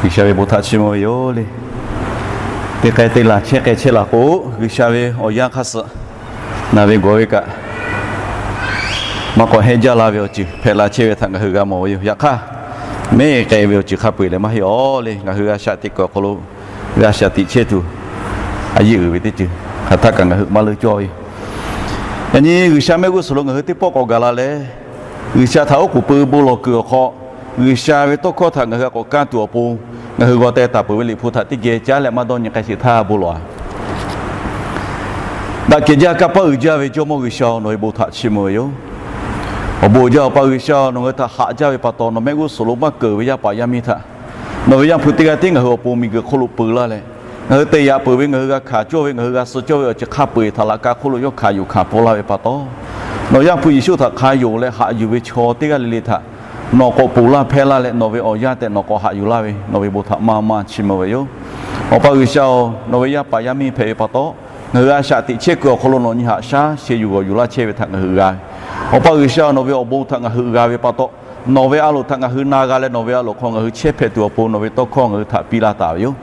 G'uiˬsha ve bon htaꞈ chiˇ mvuh ve yoˬ le. Teˇ k'ai te laˬ chehˇ k'ai chehˇ laˬ k'o, G'uiˬsha ve awˬ yanˇ hk'aˇ suh naˬ ve gawˬ ve kaꞈ maˇ k'awꞈ hehnˇ jaˇ la ve awˬ ceuˬ hpehꞈ la chehˇ ve htaꞈ ngaˬ hui g'a mawˬ ve yoˬ. Yaꞈ hk'aˇ, mehˆ k'ai ve awˬ ceuˬ hk'a peu-eˬ lehˬ maˇ heˆ aˬ le. Ngaˬ hui a shaꞈ teꞈ kuiˬ awˬ hk'aw lo g'a shaꞈ teꞈ chehˇ tuˬ, a yeˇ uiˍ ve teˇ ceuˬ hk'aˬ htaˇ kaꞈ ngaˬ hui maˇ leuˇ cawˇ ve yoˬ. Yaꞈ nyi G'uiˬsha mehˆ g'uˇ suhˍ lo ngaˬ hui teˇ pawˆ k'awꞈ gaˬ la leh, G'uiˬsha htaꞈ oˉ k'oˍ pui bon lawˬ kuiˬ awˬ hk'aw, G'uiˬsha ve tawˇ hkawˇ htaꞈ ngaˬ hui a k'awꞈ kanˇ tuˬ awˬ pon, ngaˬ hui g'aw teh taˍ peuˬ ve Liꞈ hpu htaꞈ teˇ geh caˉ leh maˇ dawˇ nyi k'ai sheˍ htaˇ bon lawˬ-a. Daꞈ kehˬ jaˇ, kanˇ paˆ uiˍ jaˇ ve Jawˇmawˇ G'uiˬsha-oˬ, nawˬ ve bon htaꞈ chiˇ mvuh ve yoˬ. Awˬ bon uiˍ jaˇ Awˬ pa G'uiˬsha-oˬ, nawˬ hui htaꞈ haꞈ jaˇ ve pa taw, nawˬ mehˆ g'uˇ suhˍ lo maˇ keunˍ ve yaˇ paˍ yaˇ miˇ htaꞈ nawˬ ve Yaˇ hpu teˇ g'aˇ tiˉ ngaˬ hui awˬ pon miˬguiˬ hk'oˆ lo peu laˇ leh, ngaˬ hui te yaꞈ peuˬ ve, ngaˬ hui g'a hkanˍ cawˇ ve, ngaˬ hui g'a suh cawˇ ve awˬ ceuˬ hk'a peu-eˬ htaꞈ laꞈ ka hk'oˆ lo yawˇ hkanˍ yuˬ hkanˍ pfuhˇ laˇ ve pa taw, nawˬ Yaˇ hpu Yeˍsuˆ htaꞈ hk'a yonˍ leh haꞈ yuˬ ve chaw teˇ g'aˇ le le htaꞈ nawˬ k'awꞈ ponˬ laˇ hpehˇ laˇ leh, nawˬ ve awˬ yanˇ tehꞈ nawˬ k'awꞈ haꞈ yuˬ laˇ ve nawˬ ve bon htaꞈ maˇ maˇ chiˇ mvuh ve yoˬ. Awˬ pa G'uiˬsha-oˬ, nawˬ ve yaˇ paˍ yaˇ miˇ hpehꞈ ve pa taw, ngaˬ hui a shaꞈ teꞈ chehˇ kuiˬ awˬ hk'aw lo nawˬ nyi haꞈ shaˉ sheh yuˬ g'awˬ yuˬ laˇ chehˇ ve htaꞈ ngaˬ hui g'a ve. Awˬ pa G'uiˬsha-oˬ, nawˬ ve awˬ bon htaꞈ ngaˬ hui g'a ve pa taw, nawˬ ve a loˍ htaꞈ ngaˬ hui na g'a leh, nawˬ ve a loˍ hk'aw ngaˬ hui chehˇ hpehꞈ tuˬ awˬ pon nawˬ ve tawˇ hkawˇ ngaˬ hui htaꞈ piˇ laˇ taˍ ve yoˬ.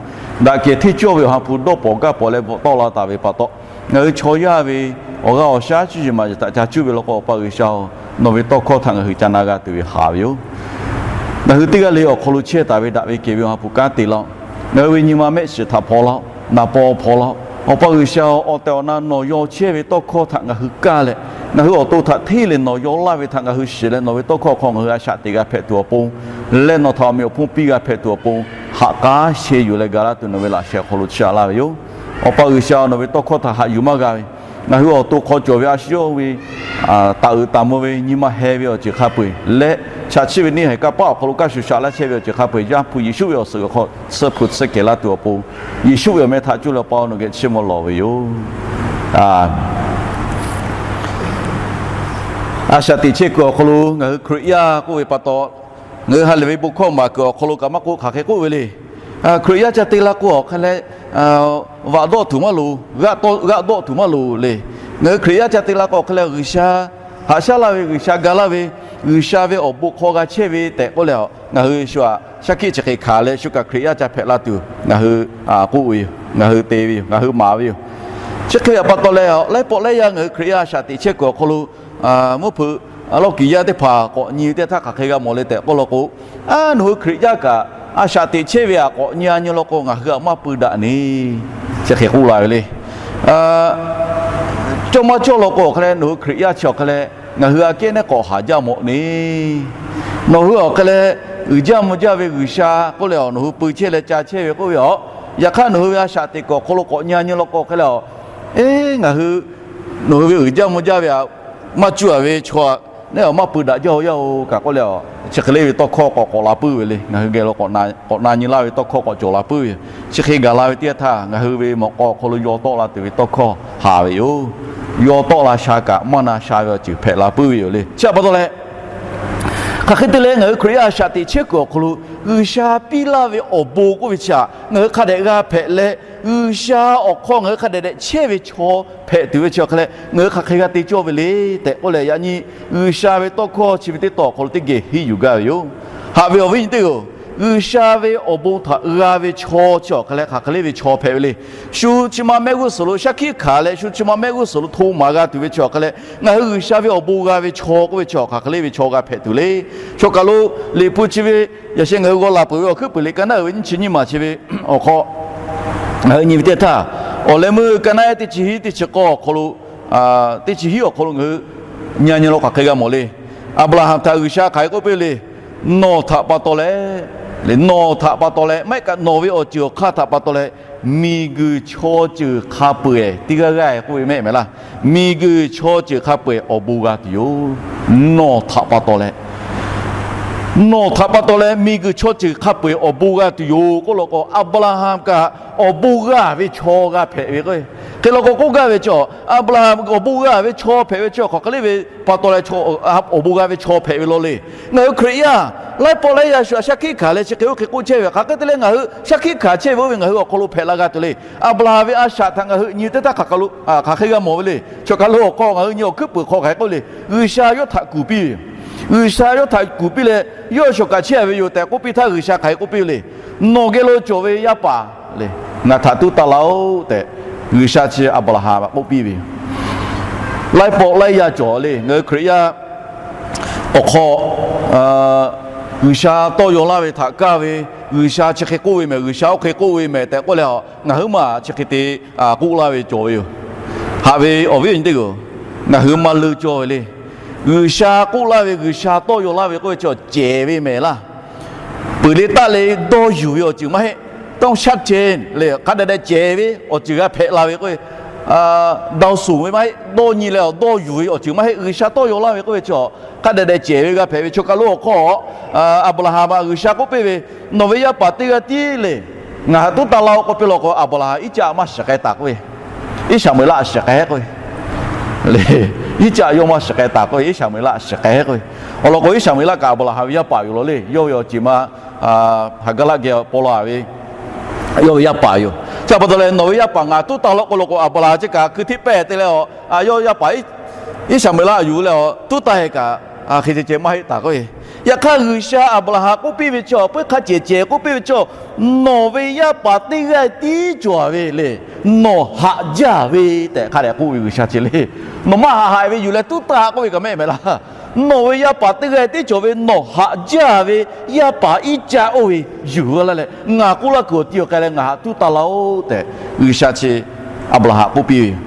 Daꞈ kehˬ hteˇ cawˇ ve awˬ ha hpu dawˇ pawnˍ gaˇ pawnˍ leh bvuhꞈ tawˆ la taˍ ve pa taw, ngaˬ hui chaw yaˇ ve awˬ g'aˇ awˬ shaˉ cuˇ yiˍ maˍ yiˍ htaꞈ ca cuˇ ve law k'o, Awˬ pa G'uiˬsha-oˬ, nawˬ ve tawˇ hkawˇ htaꞈ ngaˬ hui ca na g'a tuˬ ve haꞈ ve yoˬ. Ngaˬ hui teˇ g'aˇ le awˬ hk'aw lo chehˇ taˍ ve daꞈ ve kehˬ ve awˬ ha hpu kanˉ te laˇ-oˆ. Ngaˬ hui ve nyi ma mehˆ shiˍ htaꞈ hpaw laˇ-oˆ. Naˍ paw hpaw laˇ-oˆ. Awˬ pa G'uiˬsha-oˬ, awˬ tehˬ awˬ na nawˬ yaw chehˇ ve tawˇ hkawˇ htaꞈ ngaˬ hui kaˇ leh, ngaˬ hui awˬ to htaꞈ hteˇ leh nawˬ yaw laˇ ve htaꞈ ngaˬ hui shiˍ leh, nawˬ ve tawˇ hkawˇ hk'aw ngaˬ hui a shaꞈ teꞈ g'a hpehꞈ tuˬ awˬ pon leh, nawˬ htaꞈ awˬ meꞈ awˬ hponˇ piˇ g'a hpehꞈ tuˬ awˬ pon, haꞈ k'aˉ sheh yuˬ leh ga laˇ tuˬ nawˬ ve laꞈ sheh awˬ hk'aw lo chiˇ aꞈ laˇ ve yoˬ. Awˬ pa G'uiˬsha-oˬ, nawˬ ve tawˇ hkawˇ htaꞈ haꞈ yuˬ maˇ g'a ve, ngaˬ hui awˬ to hk'aw cawˬ ve a shu yawˇ ve taˍ uiˍ taˍ mvuh ve nyi ma heh ve awˬ ceuˬ hk'a peu-eˬ leh, chaꞈ chiˆ ve neˇ haiˬ kanˇ paˆ awˬ hk'aw lo kaˇ shuˍ shaꞈ laˇ chehˇ ve awˬ ceuˬ hk'a peu-eˬ, Yaˇ hpu Yeˍsuˆ ve awˬ suhˍ awˬ hk'aw tsuhˇ hpu tsuhˇ kehˬ laˇ tuˬ awˬ pon, Yeˍsuˆ ve awˬ meh htaꞈ cuˇ leh Awˬ pa-oˬ, nawˬ geh chiˇ mvuh lawˬ ve yoˬ. A shaꞈ teꞈ chehˇ kuiˬ awˬ hk'aw lo ngaˬ hui Hkriꞈ yaˇ k'oˆ ve pa taw, ngaˬ hui ha lehˬ ve bon hkawˇ maˍ kuiˬ awˬ hk'aw lo kaꞈ maˇ k'oˆ, hk'aˬ hk'e k'oˆ ve le. Hkriꞈ yaˇ ca te la k'o awˬ hk'e leh, vaꞈ dawˆ tuˬ maˇ loˍ, g'aˆ dawˆ tuˬ maˇ loˍ le. Ngaˬ hui Hkriꞈ yaˇ ca te la k'o awˬ hk'e leh G'uiˬsha haꞈ shaˉ laˇ ve, G'uiˬsha ga laˇ ve, G'uiˬsha ve awˬ bon hk'aw g'a chehˇ ve tehꞈ k'oˆ leh, ngaˬ hui shu aꞈ shaˉ hkiˆ chi hk'e hkanˍ leh shu kaꞈ Hkriꞈ yaˇ ca hpehꞈ la tuˬ ngaˬ hui k'oˆ ve yoˬ. Ngaˬ hui te ve yoˬ. Ngaˬ hui maˍ ve yoˬ. Chi hk'e ve pa taw leh, laiˉ pawˆ laiˉ yaˇ ngaˬ hui Hkriꞈ yaˇ a shaꞈ teꞈ chehˇ kuiˬ awˬ hk'aw lo mvuhˇ hpeuꞈ lawˇ kiˍ yaˇ teˇ hpaˍ k'awꞈ nyi ve teˇ htaˇ hk'aˬ hk'e g'a mawˬ le tehꞈ k'oˆ law k'o, a nawˬ hui Hkriꞈ yaˇ kaꞈ a shaꞈ teꞈ chehˇ ve aꞈ k'awꞈ nyi a nyi law k'o, ngaˬ hui aꞈ maˇ pui daꞈ ni, chi hk'e k'oˆ la ve le. Cawˇ maˇ cawˇ law k'o awˬ hk'e leh, nawˬ hui Hkriꞈ yaˇ chi awˬ hk'e leh ngaˬ hui aꞈ kehˉ nehˉ k'awꞈ haˍ jaˇ mawꞈ ni. Nawˬ hui awˬ hk'e leh uiˍ jaˇ mvuh jaˇ ve G'uiˬsha k'oˆ leh, nawˬ hui pui chehˇ leh ca chehˇ ve k'oˆ ve aꞈ, yaꞈ hk'aˇ nawˬ hui ve a shaꞈ teꞈ kuiˬ awˬ hk'aw lo k'awꞈ nyi a nyi law k'o awˬ hk'e leh, eˉ, ngaˬ hui Nawˬ hui ve uiˍ jaˇ mvuh jaˇ ve aꞈ maˇ cuˇ a ve chaw aꞈ, neˇ awˬ maˇ pui daꞈ jaˇ-oˬ yaˇ-oˬ kaꞈ k'oˆ leh, chi hk'e le ve tawˇ hkawˇ k'awꞈ k'awꞈ la puiˉ ve le. Ngaˬ hui geh lo k'awꞈ na nyi laˇ ve tawˇ hkawˇ k'awꞈ cawˬ la puiˉ ve yoˬ. Chi hk'e gaˬ la ve teˇ yanˇ htaˇ, ngaˬ hui ve mawꞈ k'aw awˬ hk'aw lo yaw tawˆ la tuˬ ve tawˇ hkawˇ haꞈ ve yoˬ. Yaw tawˆ la sha kaꞈ maˇ na sha ve awˬ ceuˬ hpehꞈ la puiˉ ve yoˬ le. Chi htaꞈ pa taw leh, hk'aˬ hk'e te leh ngaˬ hui Hkriꞈ yaˇ a shaꞈ teꞈ chehˇ kuiˬ awˬ hk'aw lo G'uiˬsha piˇ laˇ ve awˬ bon k'oˆ ve chi htaꞈ ngaˬ hui hk'a dehꞈ g'a hpehꞈ leh, G'uiˬsha awˬ hk'aw ngaˬ hui hk'a dehꞈ dehꞈ chehˇ ve chaw hpehꞈ tuˬ ve chi awˬ hk'a leh, ngaˬ hui hk'aˬ hk'e g'a te cawˇ ve le tehꞈ k'oˆ leh, yaꞈ nyi G'uiˬsha ve tawˇ hkawˇ chi ve teˇ tawn awˬ hk'aw lo teˇ geh henˇ yuˬ gaˇ ve yoˬ. Haꞈ ve awˬ viˉ nyi teˇ-oˬ, G'uiˬsha ve awˬ bon htaꞈ g'a ve chaw chi awˬ hk'a leh hk'aˬ hk'e le ve chaw hpehꞈ ve le. Shu chi ma mehˆ g'uˇ suhˍ lo shaˉ hkiˆ hkanˍ leh, shu chi ma mehˆ g'uˇ suhˍ lo hto maˍ g'a tuˬ ve chi awˬ hk'a leh, ngaˬ hui G'uiˬsha ve awˬ bon g'a ve chaw k'oˆ ve chi awˬ hk'aˬ hk'e le ve chaw g'a hpehꞈ tuˬ le. Chaw kaˬ lo Liꞈ hpu chi ve yaꞈ sheh ngaˬ hui g'aw laˬ peuˬ ve awˬ hkuiˉ puiˍ liꞈ ka naˉ uiˍ ve nyiˇ chi nyiˇ maˬ chi ve awˬ hk'aw ngaˬ hui nyi ve teˇ htaˇ, awˬ leh meuˇ ka naˉ ehˉ teˇ chi hiˉ teˇ chi k'awˇ awˬ hk'aw lo, teˇ chi hiˉ awˬ hk'aw lo ngaˬ hui nyi nyi lo hk'aˬ hk'e g'a mawˬ le. Aˍbraˍhanˍ htaꞈ G'uiˬsha hk'aˬ hk'e k'oˆ piˇ le. Nawˬ htaꞈ pa taw leh, nawˬ htaꞈ pa taw leh maˇ heˆ kaꞈ nawˬ ve awˬ ceuˬ awˬ hk'aˇ htaꞈ pa taw leh, miˬguiˬ chaw ceuˬ hk'a peu-eˬ teˇ g'aˇ g'aˇ k'oˆ ve mehˆ mehˍ laˇ. Miˬguiˬ chaw ceuˬ hk'a peu-eˬ awˬ bon g'a tuˬ yoˬ. Nawˬ htaꞈ pa taw leh, nawˬ htaꞈ pa taw leh miˬguiˬ chaw ceuˬ hk'a peu-eˬ awˬ bon g'a tuˬ yoˬ k'oˆ law k'o, Aˍbraˍhanˍ kaꞈ awˬ bon g'a ve chaw g'a hpehꞈ ve k'o, hk'e law k'o k'oˆ gaˇ ve chi, Aˍbraˍhanˍ awˬ bon g'a ve chaw hpehꞈ ve chi hk'aˬ hk'e le ve pa taw leh, awˬ bon g'a ve chaw hpehꞈ ve law le. Ngaˬ hui Hkriꞈ yaˇ laiˉ pawˆ laiˉ yaˇ shu aꞈ shaˉ hkiˆ hkanˍ leh chi hk'e oˇ hk'e k'oˆ chehˇ ve, hk'aˬ hk'e te leh ngaˬ hui shaˉ hkiˆ hkanˍ chehˇ ve oˇ ve ngaˬ hui awˬ hk'aw lo hpehꞈ la g'a tuˬ le. Aˍbraˍhanˍ ve a shaꞈ htaꞈ ngaˬ hui nyi teˇ htaˇ hk'aˬ hk'e g'a mawˬ ve le. Chaw kaˬ lo awˬ hk'aw ngaˬ hui nyi awˬ hkuiˉ puiˍ hk'aw hk'aˬ hk'e k'oˆ le. G'uiˬsha yawˇ htaꞈ kuˬ piˇ ve yoˬ. G'uiˬsha yawˇ htaꞈ kuˬ piˇ leh, yawˇ shawˍ kaꞈ chehˇ ve yoˬ tehꞈ k'oˆ piˇ htaˇ, G'uiˬsha hk'aˬ hk'e k'oˆ piˇ ve le. Nawˬ geh lo cawˬ ve yaˇ paˍ le, ngaˬ htaꞈ tuˉ taˇ laˇ-oˆ tehꞈ, G'uiˬsha chi Aˍbraˍhanˍ htaꞈ k'oˆ piˇ ve yoˬ. Laiˉ pawˆ laiˉ yaˇ cawˬ le. Ngaˬ hui Hkriꞈ yaˇ awˬ hk'aw G'uiˬsha tawˇ yaw laˇ ve htaꞈ kaˇ ve, G'uiˬsha chi hk'e k'oˆ ve mehˍ, G'uiˬsha oˇ hk'e k'oˆ ve mehˍ tehꞈ k'oˆ leh, ngaˬ huiˉ maˬ chi hk'e te k'oˆ laˇ ve cawˬ ve yoˬ. Haꞈ ve awˬ viˉ awˬ nyi teˇ g'aˇ, ngaˬ hui maˇ leuˆ cawˇ ve le. G'uiˬsha k'oˆ laˇ ve, G'uiˬsha tawˇ yaw laˇ ve k'oˆ ve chi cehˬ ve mehˍ laˇ. Peuˬ le taˆ le dawˇ yuˬ ve awˬ ceuˬ maˇ heˆ. Tawˇ shaˉ cehˬ le hk'a dehꞈ dehꞈ cehˬ ve awˬ ceuˬ g'a hpehꞈ la ve k'o, dawˇ suˍ ve maˇ heˆ, dawˇ nyi leh awˬ dawˇ yuˬ ve awˬ ceuˬ maˇ heˆ. G'uiˬsha tawˇ yaw laˇ ve k'oˆ ve chi hk'a dehꞈ dehꞈ cehˬ ve g'a hpehꞈ ve. Chaw kaˬ lo awˬ hk'aw Aˍbraˍhanˍ htaꞈ G'uiˬsha k'oˆ piˇ ve, Nawˬ ve yaˇ paˍ teˇ g'aˇ tiˉ le, ngaˬ htaꞈ tuˉ taˇ laˇ-oˆ k'oˆ piˇ law k'o, Aˍbraˍhanˍ Iˉcaˆ maˇ shiˍ k'ai taˍ k'oˆ ve, Iˉsaˍmeˍlaˆ shiˍ k'ai k'oˆ ve, Iˉcaˆ yawˇ maˇ shiˍ k'ai taˍ k'oˆ ve, Iˉsaˍmeˍlaˆ shiˍ k'ai k'oˆ ve. Awˬ lawn k'o, Iˉsaˍmeˍlaˆ kaꞈ Aˍbraˍhanˍ ve yaˇ paˍ yoˬ law le. Yawˇ ve awˬ ceˬ ma Haˍgaˍlaˆ geh paw la ve yawˇ ve yaˇ paˍ yoˬ. Chi pa taw leh, Nawˬ ve yaˇ paˍ ngaˬ tuˉ taˇ laˇ k'oˆ law k'o, Aˍbraˍhanˍ chi kaꞈ hkui hteˇ pehˇ te leh, yawˇ yaˇ paˍ Iˉsaˍmeˍlaˆ yuˬ leh tuˉ taˇ heh kaꞈ, hk'e ceh ceh maˇ heˆ taˍ k'oˆ ve. Yaꞈ hk'aˇ, G'uiˬsha Aˍbraˍhanˍ k'oˆ piˇ ve chi, peuˬ hk'a cehˬ cehˬ k'oˆ piˇ ve chi, Nawˬ ve yaˇ paˍ teˇ g'aˇ tiˉ cawˬ ve le, nawˬ haꞈ jaˇ ve tehꞈ hk'a dehꞈ k'oˆ ve G'uiˬsha chi le. Nawˬ maˇ haꞈ haꞈ ve yuˬ leh tuˉ taˇ k'oˆ ve kaꞈ mehˆ mehˍ laˇ. Nawˬ ve yaˇ paˍ teˇ g'aˇ tiˉ cawˬ ve nawˬ haꞈ jaˇ ve yaˇ paˍ Iˉcaˆ oˇ ve yuˬ laˇ leh, ngaˬ k'oˆ laˇ kuiˬ awˬ ti awˬ k'ai leh ngaˬ htaꞈ tuˉ taˇ laˇ-oˆ tehꞈ, G'uiˬsha chi Aˍbraˍhanˍ k'oˆ piˇ ve yoˬ.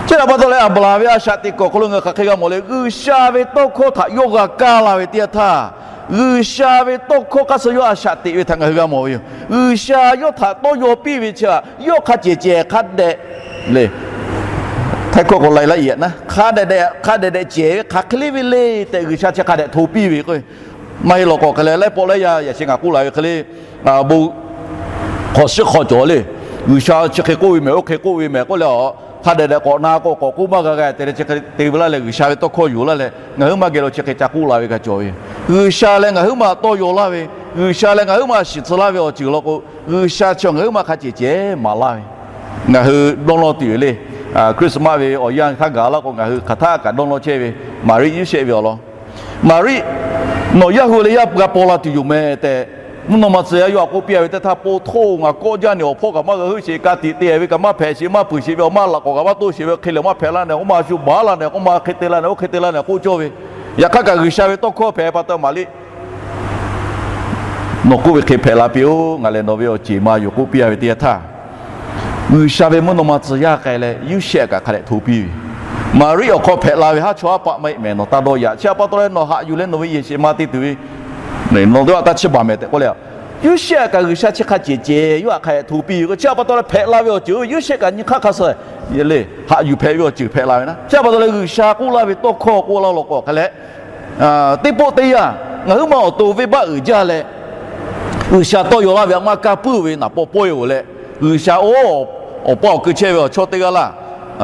Chi htaꞈ pa taw leh, Aˍbraˍhanˍ ve a shaꞈ teꞈ kuiˬ awˬ hk'aw lo ngaˬ hui hk'aˬ hk'e g'a mawˬ le. G'uiˬsha ve tawˇ hkawˇ htaꞈ yawˇ g'a kaˇ la ve teˇ yanˇ htaˇ, G'uiˬsha ve tawˇ hkawˇ hk'aˇ suh yawˇ a shaꞈ teꞈ ve htaꞈ ngaˬ hui g'a mawˬ ve yoˬ. G'uiˬsha yawˇ htaꞈ tawˇ yaw piˇ ve chi htaꞈ yawˇ hk'a cehˬ cehˬ hk'a dehꞈ le, htaiˇ hkawˇ k'awꞈ lai laˇ-e na, hk'a dehꞈ dehꞈ hk'a dehꞈ dehꞈ cehˬ ve hk'aˬ hk'e le ve le tehꞈ, G'uiˬsha chi hk'a dehꞈ hto piˇ ve k'o, maˇ heˆ law k'o hk'e leh, laiˉ pawˆ laiˉ yaˇ yaꞈ sheh ngaˬ k'oˆ la ve hk'e le, bon hk'awꞈ shiˉ hk'aw cawˬ le. G'uiˬsha chi hk'e k'oˆ ve mehˍ, oˇ hk'e k'oˆ ve mehˍ k'oˆ leh, a hk'a dehꞈ dehꞈ k'awꞈ na k'o, k'awꞈ k'oˆ maˇ g'a g'a te leh, chi hk'e te ve laˇ leh, G'uiˬsha ve tawˇ hkawˇ yuˬ laˇ leh, ngaˬ huiˉ maˇ geh lo chi hk'e ca k'oˆ la ve kaꞈ cawˬ ve yoˬ. G'uiˬsha leh ngaˬ huiˉ maˇ tawˇ yaw laˇ ve, G'uiˬsha leh ngaˬ huiˉ maˇ shiˍ tcuh laˇ ve awˬ ceuˬ law k'o, G'uiˬsha chi ngaˬ huiˉ maˇ hk'a cehˬ cehˬ maˍ laˇ ve, ngaˬ hui dawˇ lawˇ tuˬ yoˬ le. Christmas ve awˬ yanˇ htaˇ gaˬ laˇ k'o, ngaˬ hui hk'aˬ htaˇ kaꞈ dawˇ lawˇ chehˇ ve Maˍriˆ Yoˇsehꞈ ve awˬ lawn. Maˍriˆ, nawˬ yaˇ hui leh yaˇ g'a paw la tuˬ yoˬ mehˍ tehꞈ, mvuhˇ naw ma tcuh yaˇ yawˇ htaꞈ k'oˆ piˇ ve teˇ htaˇ, po htoˇ ngaˬ kawˆ jaˇ ne, awˬ hpawˇ kaꞈ maˇ g'a heuˆ sheˍ, ka tiꞈ te ve kaꞈ maˇ hpehꞈ sheˍ, maˇ peuˬ sheˍ ve, awˬ maˇ laꞈ k'awꞈ kaꞈ maˇ toˆ sheˍ ve, hk'e lehˬ maˇ hpehꞈ laˇ ne, k'oˆ maˇ shu baˬ laˇ ne, k'oˆ maˇ hk'e te laˇ ne, oˇ hk'e te laˇ ne k'oˆ cawˇ ve. Yaꞈ hk'aˇ kaꞈ G'uiˬsha ve tawˇ hkawˇ hpehꞈ pa taw, Maˍriˆ, nawˬ k'oˆ ve hk'e hpehꞈ la piˇ-oˬ, ngaˬ lehˬ nawˬ ve awˬ ceˬ ma yoˬ k'oˆ piˇ a ve teˇ yanˇ htaˇ, G'uiˬsha ve mvuhˇ naw ma tcuh yaˇ k'ai leh Yoˇsehꞈ kaꞈ hk'a dehꞈ hto piˇ ve. Maˍriˆ awˬ hk'aw hpehꞈ la ve haˉ chaw haˉ paˆ maˇ heˆ mehˍ, nawˬ taˇ dawˇ yaꞈ. Chi htaꞈ pa taw leh nawˬ haꞈ yuˬ leh nawˬ ve yehˬ shehˍ ma te tuˬ ve, nawˬ teˇ g'aˇ taˇ chiˇ baˬ mehˍ tehꞈ k'oˆ leh, Yoˇsehꞈ kaꞈ G'uiˬsha chi hk'a cehˬ cehˬ yawˇ htaꞈ hk'a dehꞈ hto piˇ ve k'o, chi htaꞈ pa taw leh hpehꞈ la ve awˬ ceuˬ Yoˇsehꞈ kaꞈ nyi hk'aˇ hk'a suh le, haꞈ yuˬ hpehꞈ ve awˬ ceuˬ hpehꞈ la ve naˉ. Chi pa taw leh G'uiˬsha k'oˆ laˇ ve tawˇ hkawˇ k'oˆ laˇ law k'o hk'e leh, teˇ pawˆ teˇ yanˇ ngaˬ huiˉ ma awˬ to venˇbaˆ uiˍ jaˇ leh, G'uiˬsha tawˇ yaw laˇ ve a maˇ kaˇ puiˉ ve naˍ paw pawehˇ-oˬ leh, G'uiˬsha oˇ awˬ pa awˬ keu chehˇ ve awˬ chaw teˇ g'aˇ laˇ,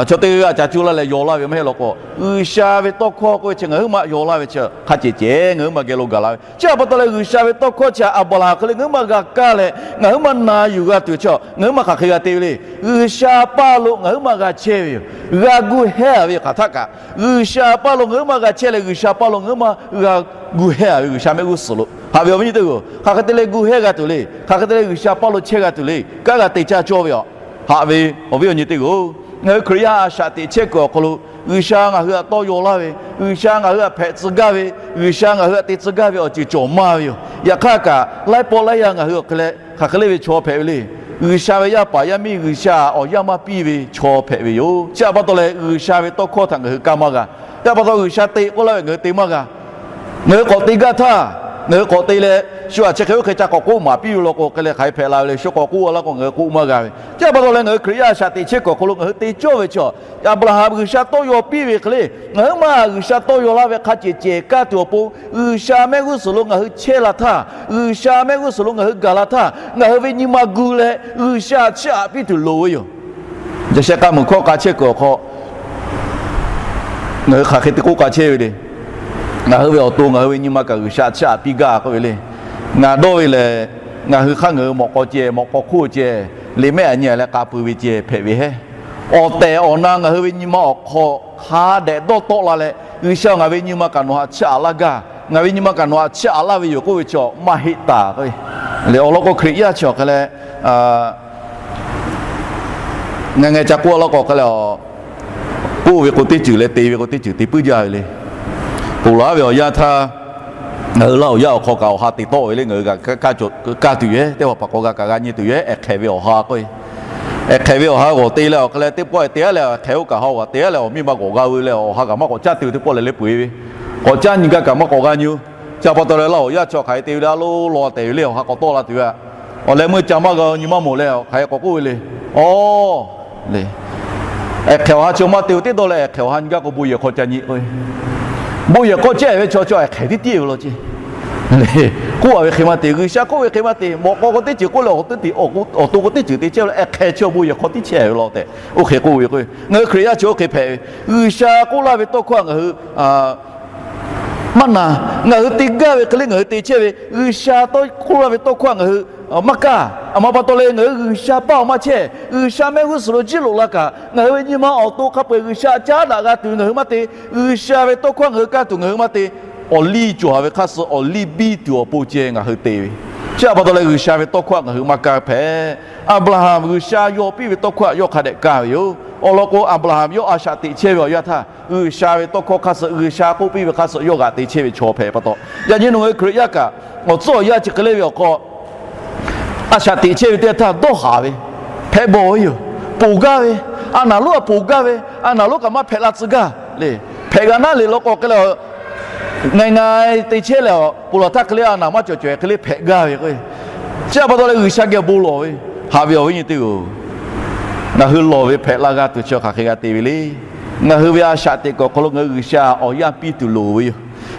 chaw teˇ g'aˇ ca cuˇ laˇ leh yaw laˇ ve maˇ heˆ law k'o, G'uiˬsha ve tawˇ hkawˇ k'oˆ ve chi ngaˬ huiˉ ma yaw laˇ ve chi hk'a cehˬ cehˬ ngaˬ huiˉ ma geh lo gaˬ la ve. Chi pa taw leh G'uiˬsha ve tawˇ hkawˇ chi Aˍbraˍhanˍ hk'e le ngaˬ huiˉ ma g'a kaˇ leh ngaˬ huiˉ ma na yuˬ g'a tuˬ chi ngaˬ huiˉ ma hk'aˬ hk'e g'a te ve le. G'uiˬsha paˇ lo ngaˬ huiˉ ma g'a chehˇ ve yoˬ. G'a gu hehˇ-a ve yoˬ hk'aˬ htaˆ kaꞈ. G'uiˬsha paˇ lo ngaˬ huiˉ ma g'a chehˇ leh G'uiˬsha paˇ lo ngaˬ huiˉ ma g'a gu hehˇ-a ve G'uiˬsha mehˆ g'uˇ suhˍ lo haꞈ ve awˬ viˉ nyi teˇ g'aˇ-oˬ, hk'aˬ hk'e te leh gu hehˇ g'a tuˬ le. Hk'aˬ hk'e te leh G'uiˬsha paˇ lo chehˇ g'a tuˬ le. Kanˉ g'a te caˇ cawˇ ve yoˬ. Haꞈ ve awˬ viˉ awˬ nyi teˇ g'aˇ-oˬ, ngaˬ hui Hkriꞈ yaˇ a shaꞈ teꞈ chehˇ kuiˬ awˬ hk'aw lo G'uiˬsha ngaˬ hui htaꞈ tawˇ yaw laˇ ve, G'uiˬsha ngaˬ hui htaꞈ hpehꞈ tcuh gaˇ ve, G'uiˬsha ngaˬ hui htaꞈ te tcuh gaˇ ve awˬ ceuˬ cawˬ maˇ ve yoˬ. Yaꞈ hk'aˇ kaꞈ laiˉ pawˆ laiˉ yaˇ ngaˬ hui awˬ hk'e leh hk'aˬ hk'e le ve chaw hpehꞈ ve le. G'uiˬsha ve yaˇ paˍ yaˇ miˇ G'uiˬsha awˬ yanˇ maˇ piˇ ve chaw hpehꞈ ve yoˬ. Chi pa taw leh G'uiˬsha ve tawˇ hkawˇ htaꞈ ngaˬ hui kaˇ maˇ g'a. Chi pa taw G'uiˬsha te k'oˆ laˇ ve ngaˬ hui te maˇ g'a. Ngaˬ hui k'awꞈ te gaˇ htaˇ, ngaˬ hui k'awꞈ te leh shu aꞈ chi hk'e oˇ hk'e ca k'awꞈ k'oˆ maˍ piˇ ve law k'o hk'e leh hk'aˬ hk'e hpehꞈ la ve le. Shu k'awꞈ k'oˆ laˇ k'o ngaˬ hui k'oˆ maˇ g'a ve. Chi pa taw leh ngaˬ hui Hkriꞈ yaˇ a shaꞈ teꞈ chehˇ kuiˬ awˬ hk'aw lo ngaˬ hui te cawˇ ve chi Aˍbraˍhanˍ G'uiˬsha tawˇ yaw piˇ ve hk'e le, ngaˬ huiˉ ma G'uiˬsha tawˇ yaw laˇ ve hk'a cehˬ cehˬ kaˇ tuˬ awˬ pon G'uiˬsha mehˆ g'uˇ suhˍ lo ngaˬ hui chehˇ la htaˇ, G'uiˬsha mehˆ g'uˇ suhˍ lo ngaˬ hui gaˬ la htaˇ ngaˬ hui ve nyi ma gu leh G'uiˬsha chiˇ aꞈ piˇ tuˬ loˍ ve yoˬ. Yaꞈ sheh k'a muiˬ hkawˇ k'a chehˇ kuiˬ awˬ hk'aw ngaˬ hui hk'aˬ hk'e te k'oˆ k'a chehˇ ve le. Ngaˬ hui ve awˬ to ngaˬ hui ve nyi ma kaꞈ G'uiˬsha chiˇ aꞈ piˇ gaˇ k'oˆ ve le. Ngaˬ dawˇ ve lehˬ, ngaˬ hui hk'aˇ ngaˬ hui mawꞈ k'aw ceh mawꞈ k'aw hk'oˆ ceh, liꞈ mehˆ aꞈ nyi leh k'a pui ve ceh hpehꞈ ve hehˉ. Awˬ tehˬ awˬ na ngaˬ hui ve nyi ma awˬ hk'aw hk'a dehꞈ dawˇ tawˆ la leh, G'uiˬsha ngaˬ ve nyi ma kaꞈ nawˬ htaꞈ chiˇ aꞈ laˇ gaˇ, ngaˬ ve nyi ma kaꞈ nawˬ htaꞈ chiˇ aꞈ laˇ ve yoˬ k'oˆ ve chi maˇ heˆ taˍ k'o, awˬ lawn k'o Hkriꞈ yaˇ chi awˬ hk'e leh, ngaˬ ngaˬ ca k'oˆ laˇ k'o hk'e le, k'oˆ ve k'o teˇ ceuˬ leh te ve k'o teˇ ceuˬ te puiˉ jaˇ ve le. Ponˬ laˬ ve awˬ yanˇ htaˇ, ngaˬ hui Laˇ huˍ yaˇ awˬ hk'aw kaꞈ awˬ ha te tawˆ ve le. Ngaˬ hui kaꞈ ka tuˬ yehˬ, teˇ hpaˍ hpaˍ k'awꞈ g'a kaꞈ g'a nyi tuˬ yehˬ, ehˍ hk'ehꞈ ve awˬ ha k'o, ehˍ hk'ehꞈ ve awˬ ha g'awˬ te leh awˬ hk'e leh teˇ pawˆ te-a leh ehˍ hk'ehꞈ oˇ kaꞈ ha g'awˬ te-a leh awˬ miˇ ma g'awˬ g'a ve leh awˬ ha kaꞈ maˇ k'awꞈ caˇ tuˬ teˇ pawˆ leh le peu-eˬ ve, k'awꞈ caˇ nyi gaˇ kaꞈ maˇ k'awꞈ g'a nyi-oˬ. Chi pa taw leh Laˇ huˍ yaˇ chi hk'aˬ hk'e te ve le, a loˉ law tehˬ ve le, awˬ ha k'awꞈ tawˆ la tuˬ ve, awˬ leh meuˇ ca maˇ g'a nyi maˇ mawˬ leh hk'aˬ hk'e k'awꞈ k'oˆ ve le. Awˬ le, ehˍ hk'ehꞈ awˬ ha chi maˇ te-o, teˇ dawˇ leh ehˍ hk'ehꞈ awˬ ha nyi gaˇ k'o bon yehˬ hk'aw ca nyi k'o, bon yehˬ hk'aw chehˇ ve chaw chi ehˍ hk'ehꞈ tiˉ tiˉ ve law ceˇ. K'oˆ-a ve hk'e maˇ te, G'uiˬsha k'oˆ ve hk'e maˇ te, mawꞈ k'aw k'o teˇ ceuˬ k'oˆ leh awˬ to k'o teˇ ceuˬ te chehˇ ve le, ehˍ hk'ehꞈ chi bon yehˬ hk'aw tiˉ chehˇ ve law tehꞈ oˇ hk'e k'oˆ ve k'o, ngaˬ hui Hkriꞈ yaˇ chi oˇ hk'e hpehꞈ ve. G'uiˬsha k'oˆ laˇ ve tawˇ hkawˇ ngaˬ hui maˇ na, ngaˬ hui te gaˇ ve hk'e le ngaˬ hui te chehˇ ve, G'uiˬsha tawˇ k'oˆ laˇ ve tawˇ hkawˇ ngaˬ hui maˇ kaˇ. Aˬ ma pa taw leh ngaˬ hui G'uiˬsha paˇ awˬ maˇ chehˇ, G'uiˬsha mehˆ g'uˇ suhˍ lo jiˇ loꞈ la kaꞈ, ngaˬ hui ve nyi ma awˬ to hk'a peu-eˬ G'uiˬsha caˉ daꞈ g'a tuˬ ngaˬ hui maˇ te, G'uiˬsha ve tawˇ hkawˇ ngaˬ hui kaˇ tuˬ ngaˬ hui maˇ te, awˬ liˇ cawˬ-a ve hk'aˇ suh awˬ liˇ biˇ tuˬ awˬ pon ceh ngaˬ hui te ve. Chi pa taw leh G'uiˬsha ve tawˇ hkawˇ ngaˬ hui maˇ kaˇ hpehꞈ. Aˍbraˍhanˍ G'uiˬsha yaw piˇ ve tawˇ hkawˇ yawˇ hk'a dehꞈ kaˇ ve yoˬ. Awˬ lawn k'o Aˍbraˍhanˍ yawˇ a shaꞈ teꞈ chehˇ ve awˬ yanˇ htaˇ, G'uiˬsha ve tawˇ hkawˇ hk'aˇ suh G'uiˬsha k'oˆ piˇ ve hk'aˇ suh yawˇ g'aꞈ te chehˇ ve chaw hpehꞈ pa taw, yaꞈ nyi nawˬ ngaˬ hui Hkriꞈ yaˇ kaꞈ awˬ tcuhˉ awˬ yanˇ chi hk'e le ve awˬ hk'aw, a shaꞈ teꞈ chehˇ ve teˇ htaˇ dawˇ haˍ ve, hpehꞈ bawˬ ve yoˬ. Ponˬ gaˇ ve, a naˍ lonˉ a ponˬ gaˇ ve, a naˍ lonˉ kaꞈ maˇ hpehꞈ la tcuh gaˇ le. Hpehꞈ g'a naˉ le law k'o hk'e le, ngai ngai te chehˇ leh awˬ ponˬ laˬ htaˇ hk'e le a naˍ maˇ cawˬ cawˬ hk'e le hpehꞈ gaˇ ve k'o, chi pa taw leh G'uiˬsha geh bon lawˬ ve, haꞈ ve awˬ viˉ nyi teˇ g'aˇ-oˬ, ngaˬ hui lawˬ ve hpehꞈ la g'a tuˬ chi hk'aˬ hk'e g'a te ve le. Ngaˬ hui ve a shaꞈ teꞈ kuiˬ awˬ hk'aw lo ngaˬ hui G'uiˬsha awˬ yanˇ piˇ tuˬ loˍ ve yoˬ.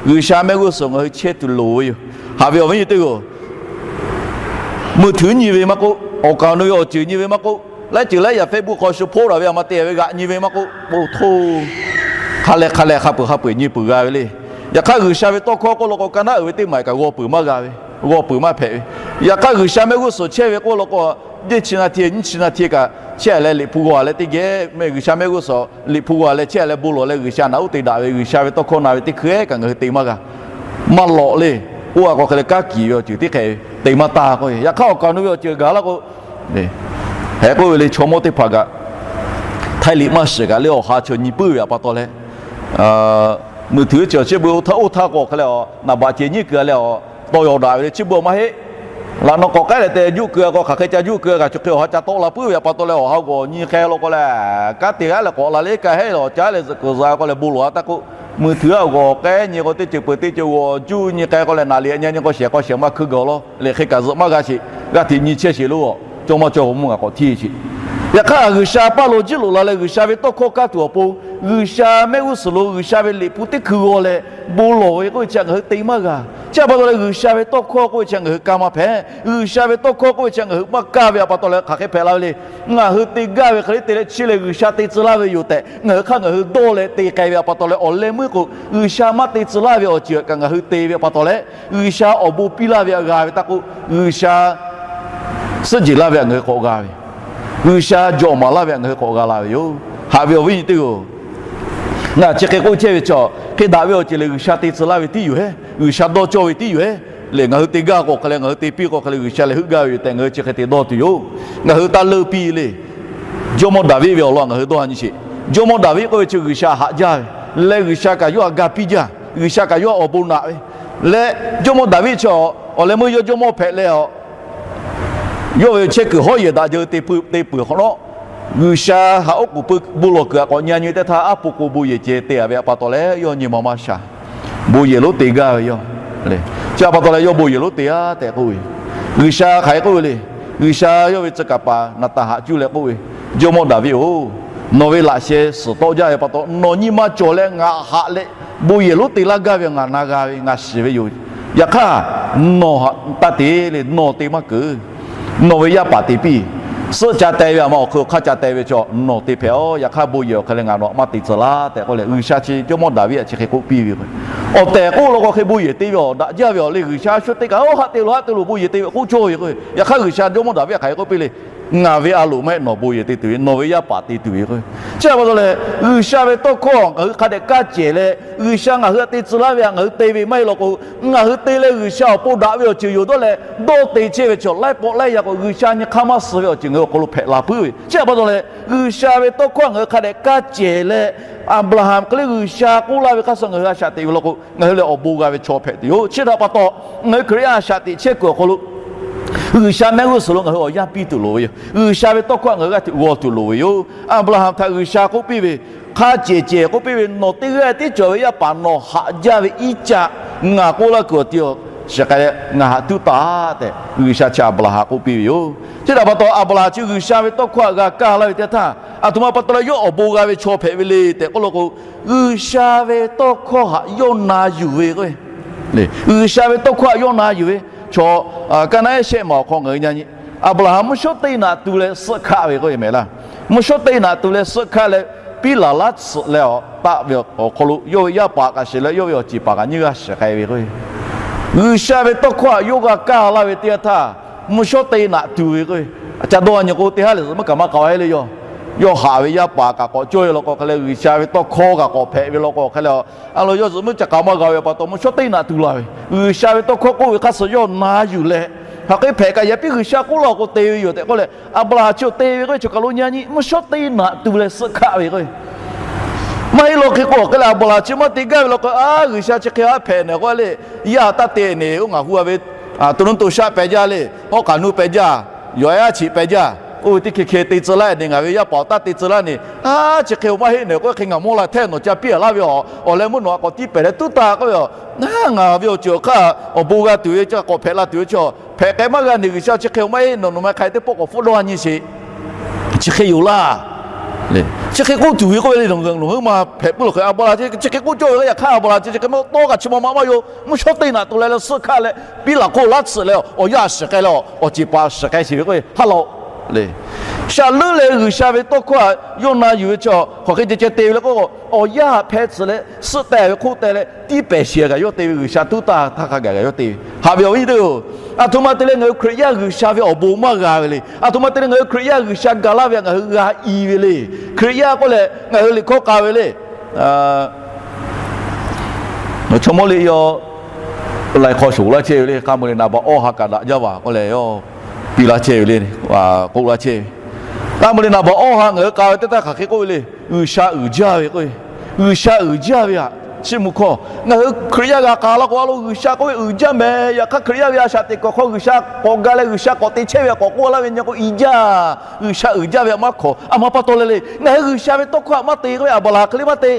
G'uiˬsha mehˆ g'uˇ suhˍ ngaˬ hui chehˇ tuˬ loˍ ve yoˬ. Haꞈ ve awˬ viˉ nyi teˇ g'aˇ-oˬ, meuˇ htuiˉ nyi ve maˇ k'oˆ, awˬ kaˍ awˬ nu ve awˬ ceuˬ nyi ve maˇ k'oˆ, laiˉ ceuˬ laiˉ yaꞈ Facebook hk'aw shu hpoˆ daꞈ ve a ma te ve g'aꞈ nyi ve maˇ k'oˆ, bon htoˇ, hk'a leh hk'a leh hk'a peu-eˬ hk'a peu-eˬ nyi peuˬ g'a ve le. Yaꞈ hk'aˇ G'uiˬsha ve tawˇ hkawˇ k'oˆ law k'o, ka naˉ uiˍ ve teˇ maˬ kaꞈ g'aw peuˬ maˇ g'a ve, g'aw peuˬ maˇ hpehꞈ ve. Yaꞈ hk'aˇ G'uiˬsha mehˆ g'uˇ suhˍ chehˇ ve k'oˆ law k'o, nyiˇ chi na hti nyiˇ chi na hti kaꞈ chehˇ leh Liꞈ hpu g'aw leh teˇ geh mehˆ G'uiˬsha mehˆ g'uˇ suhˍ Liꞈ hpu g'aw leh chehˇ leh bon lawˬ leh G'uiˬsha naꞈ uˉ te daꞈ ve, G'uiˬsha ve tawˇ hkawˇ na ve teˇ hkui-eˬ kaꞈ ngaˬ hui te maˇ g'a. Maˇ lawꞈ le. Oˇ a k'o hk'e leh kanˉ kiˬ ve awˬ ceuˬ teˇ hk'e te maˇ taˇ k'o, yaꞈ hk'aˇ awˬ kaˍ awˬ nu ve awˬ ceuˬ gaˬ laˇ k'o, heh k'oˆ ve le, chaw mawˇ teˇ hpaˍ kaꞈ htaiˇ liꞈ maˇ shiˍ kaꞈ le awˬ ha chaw nyi puiˉ ve pa taw leh, meuˇ htuiˉ chi awˬ chi beuꞈ oˇ htaˇ k'o hk'e leh a naˍ baꞈ ceh nyiˉ keu leh a tawˇ yaw daꞈ ve le, chi beuꞈ maˇ heˆ. Laꞈ naw k'awꞈ k'ehˉ leh te juˆ keu k'o hk'aˬ hk'e ca juˆ keu kaꞈ, chi hk'e awˬ ha ca tawˆ la puiˉ ve pa taw leh awˬ ha g'awˬ nyi k'ai law k'o leh, kanˉ te g'aˇ leh k'awꞈ la le, ka heˆ leh awˬ caˉ leh zuhꞈ kuiˬ zuhꞈ k'o leh bon lawˬ a taˇ k'oˆ, meuˇ htuiˉ a g'awˬ k'ehˉ nyi k'o teˇ ceuˬ peuˬ teˇ ceuˬ g'awˬ juˇ nyi k'ai k'o leh naˍ liꞈ nyi nyi k'o shehˍ k'o shehˍ maˇ hkui gaˬ law le, hk'e kaꞈ zuhꞈ maˇ g'a sheˍ. G'aˇ hteꞈ nyi chehˇ sheˍ lo, cawˇ maˇ cawˇ k'o mvuhˇ ngaˬ k'awꞈ htiˇ sheˍ. Yaꞈ hk'aˇ, G'uiˬsha paˇ lo jiˇ loꞈ la leh G'uiˬsha ve tawˇ hkawˇ kaˇ tuˬ awˬ pon, G'uiˬsha mehˆ g'uˇ suhˍ lo G'uiˬsha ve liꞈ hpu teˇ hkui g'aw leh bon lawˬ ve k'oˆ ve chi htaꞈ ngaˬ hui te maˇ g'a. Chi htaꞈ pa taw leh, G'uiˬsha ve tawˇ hkawˇ k'oˆ ve chi htaꞈ ngaˬ hui kaˇ maˇ hpehꞈ. G'uiˬsha ve tawˇ hkawˇ k'oˆ ve chi htaꞈ ngaˬ hui maˇ kaˇ ve htaꞈ pa taw leh, hk'aˬ hk'e hpehꞈ la ve le. Ngaˬ hui te gaˇ ve hk'e le te leh, chi lehˬ G'uiˬsha te tcuh laˇ ve yoˬ tehꞈ ngaˬ hui hk'aˇ ngaˬ hui dawˇ leh te k'ai ve htaꞈ pa taw leh, awˬ leh meuˇ k'o G'uiˬsha maˇ te tcuh laˇ ve awˬ ceuˬ kaꞈ ngaˬ hui te ve htaꞈ pa taw leh, G'uiˬsha awˬ bon piˇ laˇ ve htaꞈ g'a ve htaˇ k'o, G'uiˬsha suhˉ jeˬ laˇ ve htaꞈ ngaˬ hui k'awꞈ g'a ve, G'uiˬsha jawꞈ maˍ laˇ ve htaꞈ ngaˬ hui k'awꞈ g'a la ve yoˬ. Haꞈ ve awˬ viˉ nyi teˇ-oˬ, ngaˬ chi hk'e k'oˆ chehˇ ve chaw, hk'e daꞈ ve awˬ ceuˬ lehˬ G'uiˬsha te tcuh laˇ ve tiˉ yoˬ hehˉ, G'uiˬsha dawˇ cawˇ ve tiˉ yoˬ hehˉ. Lehˬ ngaˬ hui te gaˇ k'o hk'e leh, ngaˬ hui te piˇ k'o hk'e leh G'uiˬsha lehˬ heuˆ gaˇ ve yoˬ tehꞈ ngaˬ hui chi hk'e te dawˇ tuˬ yoˬ. Ngaˬ hui taˇ leuˆ piˇ le. Jawˇmawˇ Daˍviˆ ve awˬ lawn ngaˬ hui dawˇ ha nyi sheˍ. Jawˇmawˇ Daˍviˆ k'oˆ ve chi G'uiˬsha haꞈ jaˇ ve leh, G'uiˬsha kaꞈ yawˇ htaꞈ ga piˇ jaˇ, G'uiˬsha kaꞈ yawˇ htaꞈ awˬ bon naꞈ ve leh, Jawˇmawˇ Daˍviˆ chi awˬ leh meuˇ yawˇ jawˇmawˇ hpehꞈ leh, yawˇ ve chehˇ kuiˬ hawˉ yehˬ daꞈ jaˇ te peuˬ hk'awꞈ nawˉ, G'uiˬsha haꞈ oˉ k'oˍ pui bon lawˬ kuiˬ htaꞈ k'awꞈ nyi nyi teˇ htaˇ, aˉ po k'o bon yehˬ ceh te a ve htaꞈ pa taw leh yawˇ nyi ma maˇ sha. Bon yehˬ lonˉ te gaˇ ve yoˬ. Chi htaꞈ pa taw leh yawˇ bon yehˬ lonˉ te a tehꞈ k'oˆ ve, G'uiˬsha hk'aˬ hk'e k'oˆ ve le. G'uiˬsha yawˇ ve tcuh kaˍ paˍ Naˍtanˍ haꞈ cuˇ leh k'oˆ ve, Jawˇmawˇ Daˍviˆ-oˬ, nawˬ ve laꞈ sheh suhˍ tawˆ jaˇ ve pa taw, nawˬ nyi ma cawˬ leh ngaˬ haꞈ leh bon yehˬ lonˉ te laˇ gaˇ ve ngaˬ na g'a ve ngaˬ shiˍ ve yoˬ. Yaꞈ hk'aˇ, nawˬ htaꞈ taˇ te le, nawˬ te maˇ keunˍ. Nawˬ ve yaˇ paˍ te piˇ. Suhˆ ca teh ve aˬ ma awˬ hk'eun awˬ hk'aˇ ca teh ve chaw nawˬ te hpehꞈ-oˬ. Yaꞈ hk'aˇ bon yehˬ awˬ hk'e leh ngaˬ nawˬ htaꞈ maˇ te tcuh laˇ tehꞈ k'oˆ leh, G'uiˬsha chi Jawˇmawˇ Daˍviˆ htaꞈ chi hk'e k'oˆ piˇ ve k'o, awˬ tehˬ k'oˆ law k'o hk'e bon yehˬ te ve awˬ daꞈ jaˇ ve awˬ le. G'uiˬsha a shu teˇ kaꞈ oˇ haꞈ te loˬ haꞈ te loˬ bon yehˬ te ve k'oˆ cawˇ ve k'o, yaꞈ hk'aˇ G'uiˬsha Jawˇmawˇ Daˍviˆ htaꞈ hk'aˬ hk'e k'oˆ piˇ le. Ngaˬ ve a loˍ maˇ heˆ, nawˬ bon yehˬ te tuˬ ve, nawˬ ve yaˇ paˍ te tuˬ ve k'o. Chi htaꞈ pa taw leh, G'uiˬsha ve tawˇ hkawˇ ngaˬ hui hk'a dehꞈ kaˇ cehˬ leh, G'uiˬsha ngaˬ hui htaꞈ te tcuh laˇ ve htaꞈ ngaˬ hui te ve maˇ heˆ law k'o, ngaˬ hui te leh G'uiˬsha awˬ pon daꞈ ve awˬ ceuˬ yoˬ dawˇ leh dawˇ te chehˇ ve chaw laiˉ pawˆ laiˉ yaˇ k'o, G'uiˬsha nyi hk'aˇ maˇ suh ve awˬ ceuˬ ngaˬ hui awˬ hk'aw lo hpehꞈ la puiˉ ve. Chi htaꞈ pa taw leh, G'uiˬsha ve tawˇ hkawˇ htaꞈ ngaˬ hui hk'a dehꞈ kaˇ cehˬ leh, Aˍbraˍhanˍ hk'e le G'uiˬsha k'oˆ laˇ ve hk'aˇ suh ngaˬ hui a shaꞈ teꞈ ve law k'o, ngaˬ hui lehˬ awˬ bon g'a ve chaw hpehꞈ tuˬ yoˬ. Chi htaꞈ pa taw, ngaˬ hui Hkriꞈ yaˇ a shaꞈ teꞈ chehˇ kuiˬ awˬ hk'aw lo G'uiˬsha mehˆ g'uˇ suhˍ lo ngaˬ hui awˬ yanˇ piˇ tuˬ loˍ ve yoˬ. G'uiˬsha ve tawˇ hkawˇ htaꞈ ngaˬ hui g'aˇ hteꞈ g'aw tuˬ loˍ ve yoˬ. Aˍbraˍhanˍ htaꞈ G'uiˬsha k'oˆ piˇ ve, hk'a cehˬ cehˬ k'oˆ piˇ ve, nawˬ teˇ g'aˇ tiˉ cawˬ ve yaˇ paˍ nawˬ haꞈ jaˇ ve Iˉcaˆ ngaˬ k'oˆ laˇ kuiˬ awˬ ti shiˍ k'ai leh ngaˬ htaꞈ tuˉ taˍ tehꞈ, G'uiˬsha chi Aˍbraˍhanˍ k'oˆ piˇ ve yoˬ. Chi htaꞈ pa taw, Aˍbraˍhanˍ chi G'uiˬsha ve tawˇ hkawˇ htaꞈ g'a kaˇ laˇ ve teˇ htaˇ, aˬ htoꞈ ma pa taw leh yawˇ awˬ bon g'a ve chaw hpehꞈ ve le tehꞈ k'oˆ law k'o, G'uiˬsha ve tawˇ hkawˇ htaꞈ yawˇ na yuˬ ve k'o, G'uiˬsha ve tawˇ hkawˇ htaꞈ yawˇ na yuˬ ve chaw, kaˇ naˉ ehˉ shehˆ maˬ awˬ hk'aw ngaˬ hui nyi nyi, Aˍbraˍhanˍ mvuhˇ shawˉ teˇ naꞈ tu leh suhˆ hkaˆ ve k'o, mehˍ laˇ. Mvuhˇ shawˉ teˇ naꞈ tu leh suhˆ hkaˆ leh, piˉ laˬ laˇ tsuhꞈ leh awˬ taˆ ve awˬ hk'aw lo yawˇ ve yaˇ paˍ kaꞈ shiˍ leh, yawˇ ve awˬ ceˬ paˍ kaꞈ nyiˇ g'aˇ shiˍ k'ai ve k'o, G'uiˬsha ve tawˇ hkawˇ htaꞈ yawˇ g'a kaˇ laˇ ve teˇ yanˇ htaˇ, mvuhˇ shawˉ teˇ naꞈ tu ve k'o, ca dawˇ nyi k'o teˇ haˉ lehˬ zuhꞈ meuˇ kaꞈ maˇ k'aoˍ e le yoˬ. Yawˇ haꞈ ve yaˇ paˍ kaꞈ k'awꞈ cawˇ e law k'o hk'e leh, G'uiˬsha ve tawˇ hkawˇ kaꞈ k'awꞈ hpehꞈ ve law k'o hk'e leh, a lo yawˇ zuhꞈ meuˇ ca k'aoˍ maˇ g'a ve pa taw mvuhˇ shawˉ teˇ naꞈ tu la ve. G'uiˬsha ve tawˇ hkawˇ k'oˆ ve hk'aˇ suh yawˇ na yuˬ leh, hk'aˬ hk'e hpehꞈ kaꞈ yaꞈ piˉ G'uiˬsha k'oˆ laˇ k'o te ve yoˬ tehꞈ k'oˆ leh, Aˍbraˍhanˍ chi te ve k'o, chaw kaˬ lo nyi nyi mvuhˇ shawˉ teˇ naꞈ tu leh suhˆ hkaˆ ve k'o, maˇ heˆ law hk'e k'o hk'e leh Aˍbraˍhanˍ chi maˇ te gaˇ ve law k'o, a G'uiˬsha chi hk'e a hpehꞈ nehˬ k'o le, yaˇ taˇ te nehˬ oˇ ngaˬ hu a ve, to nuˇ to shaˆ pehˇ jaˇ le, hawˉ k'aˬ nuˇ pehˇ jaˇ, yawˬ a yaˇ chi pehˇ jaˇ, oˇ ve teˇ hkeh hkeh te tcuh laˇ nehˬ, ngaˬ ve yaˇ paˍ awˬ taˇ te tcuh laˇ nehˬ, a chi hk'e maˇ heˆ nehˬ k'o, hk'e ngaˬ mawˇ la htehˇ nawˬ ca piˇ a laˇ ve, awˬ leh meuˇ nawˬ htaꞈ k'awꞈ tiˉ pehˍ leh tuˉ taˍ k'oˆ ve, a ngaˬ ve awˬ ceuˬ awˬ hk'aˇ awˬ bon g'a tuˬ ve, ca k'awꞈ hpehꞈ la tuˬ ve chaw hpehꞈ k'ai maˇ g'a nehˬ, G'uiˬsha chi hk'e maˇ heˆ, nawˬ nawˬ ma hk'aˬ hk'e teˇ pawˆ k'awꞈ hpfuhˆ dawˇ nyi sheˍ. Chi hk'e yoˬ laˇ. Chi hk'e k'oˆ tuˬ ve k'oˆ ve le, nawˬ hui maˇ hpehꞈ puiˉ law hk'e, Aˍbraˍhanˍ chi hk'e k'oˆ cawˇ ve k'o, yaꞈ hk'aˇ Aˍbraˍhanˍ chi hk'e maˇ tawˇ kaꞈ chi ma ma maˇ yoˬ. Mvuhˇ shawˉ teˇ naꞈ tu leh leh suhˆ hkaˆ leh, piˉ laˬ hk'oˆ laˇ tsuhꞈ leh awˬ yaˇ shiˍ k'ai leh awˬ ceˬ paˍ shiˍ k'ai sheˍ ve k'o, ha law le. Shaˍ leuˉ leh G'uiˬsha ve tawˇ hkawˇ htaꞈ yawˇ na yuˬ ve chaw hk'aˬ hk'e ceh ceh te ve le k'o, awˬ yaˇ hpeh tsuhꞈ leh suhˆ teh ve hk'oˆ teh leh tiˉ pehˍ sheˍ kaꞈ yawˇ te ve, G'uiˬsha tuˉ taˇ htaˇ hk'a gaˬ kaꞈ yawˇ te ve. Haꞈ ve awˬ viˉ teˇ-oˬ, aˬ htoꞈ ma te leh ngaˬ hui Hkriꞈ yaˇ G'uiˬsha ve awˬ bon maˇ g'a ve le. Aˬ htoꞈ ma te leh ngaˬ hui Hkriꞈ yaˇ G'uiˬsha gaˬ laˇ ve htaꞈ ngaˬ hui g'a i ve le. Hkriꞈ yaˇ k'oˆ leh ngaˬ hui liꞈ hkawˇ k'a ve le. Chaw mawˇ le yaw laiˬ hk'aw shoˍ laˇ chehˇ ve le. K'aˇ meuꞈ leh naˍ baꞈ awˇ ha kaꞈ daꞈ jaˇ vaˬ k'oˆ leh, yawˇ piˇ laˇ chehˇ ve le. K'oˆ laˇ chehˇ ve, k'aˇ meuꞈ leh naˍ baꞈ awˇ ha ngaˬ hui k'a ve teˇ htaˇ hk'aˬ hk'e k'oˆ ve le. G'uiˬsha uiˍ jaˇ ve k'o, G'uiˬsha uiˍ jaˇ ve htaꞈ chiˇ mvuh hkawˇ ngaˬ hui Hkriꞈ yaˇ g'a k'a laˇ k'o, a lo G'uiˬsha k'oˆ ve uiˍ jaˇ mehˍ. Yaꞈ hk'aˇ Hkriꞈ yaˇ ve a shaꞈ teꞈ kuiˬ awˬ hk'aw G'uiˬsha k'awꞈ ga leh G'uiˬsha k'awꞈ te chehˇ ve htaꞈ k'awꞈ k'oˆ laˇ ve nyi k'o, i jaˇ. G'uiˬsha uiˍ jaˇ ve htaꞈ maˇ hkawˍ. A ma pa taw leh le, ngaˬ hui G'uiˬsha ve tawˇ hkawˇ htaꞈ maˇ te k'oˆ ve, Aˍbraˍhanˍ hk'e le maˇ te.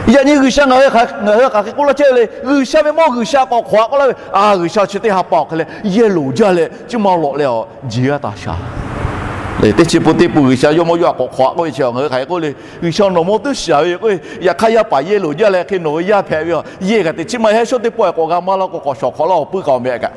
Yaꞈ nyi G'uiˬsha ngaˬ hui hk'aˬ hk'e k'oˆ laˇ chehˇ ve le. G'uiˬsha ve mawˇ G'uiˬsha k'awꞈ hk'awꞈ k'oˆ laˇ ve, a G'uiˬsha chi teˇ ha pa awˬ hk'e leh yehˇ loˍ jaˇ leh chi ma lawꞈ leh awˬ jeˬ g'aˇ taˍ shaˍ. Teˇ chi pun teˇ pun G'uiˬsha yawˇ mawˇ yawˇ htaꞈ k'awꞈ hk'awꞈ k'oˆ ve chi ngaˬ hui hk'aˬ hk'e k'oˆ le, G'uiˬsha nawˬ mawˇ tuˉ shiˍ ve k'o, yaꞈ hk'aˇ yaˇ paˍ yehˇ loˍ jaˇ leh hk'e nawˬ ve yaˇ hpehꞈ ve a, yehˇ kaꞈ teꞈ chiˉ maˇ heˆ, shawˉ teˇ pawˆ k'awꞈ g'a maˇ laˇ k'o k'awꞈ shawˍ hk'awꞈ laˇ awˬ puiˉ k'a awˬ meh kaꞈ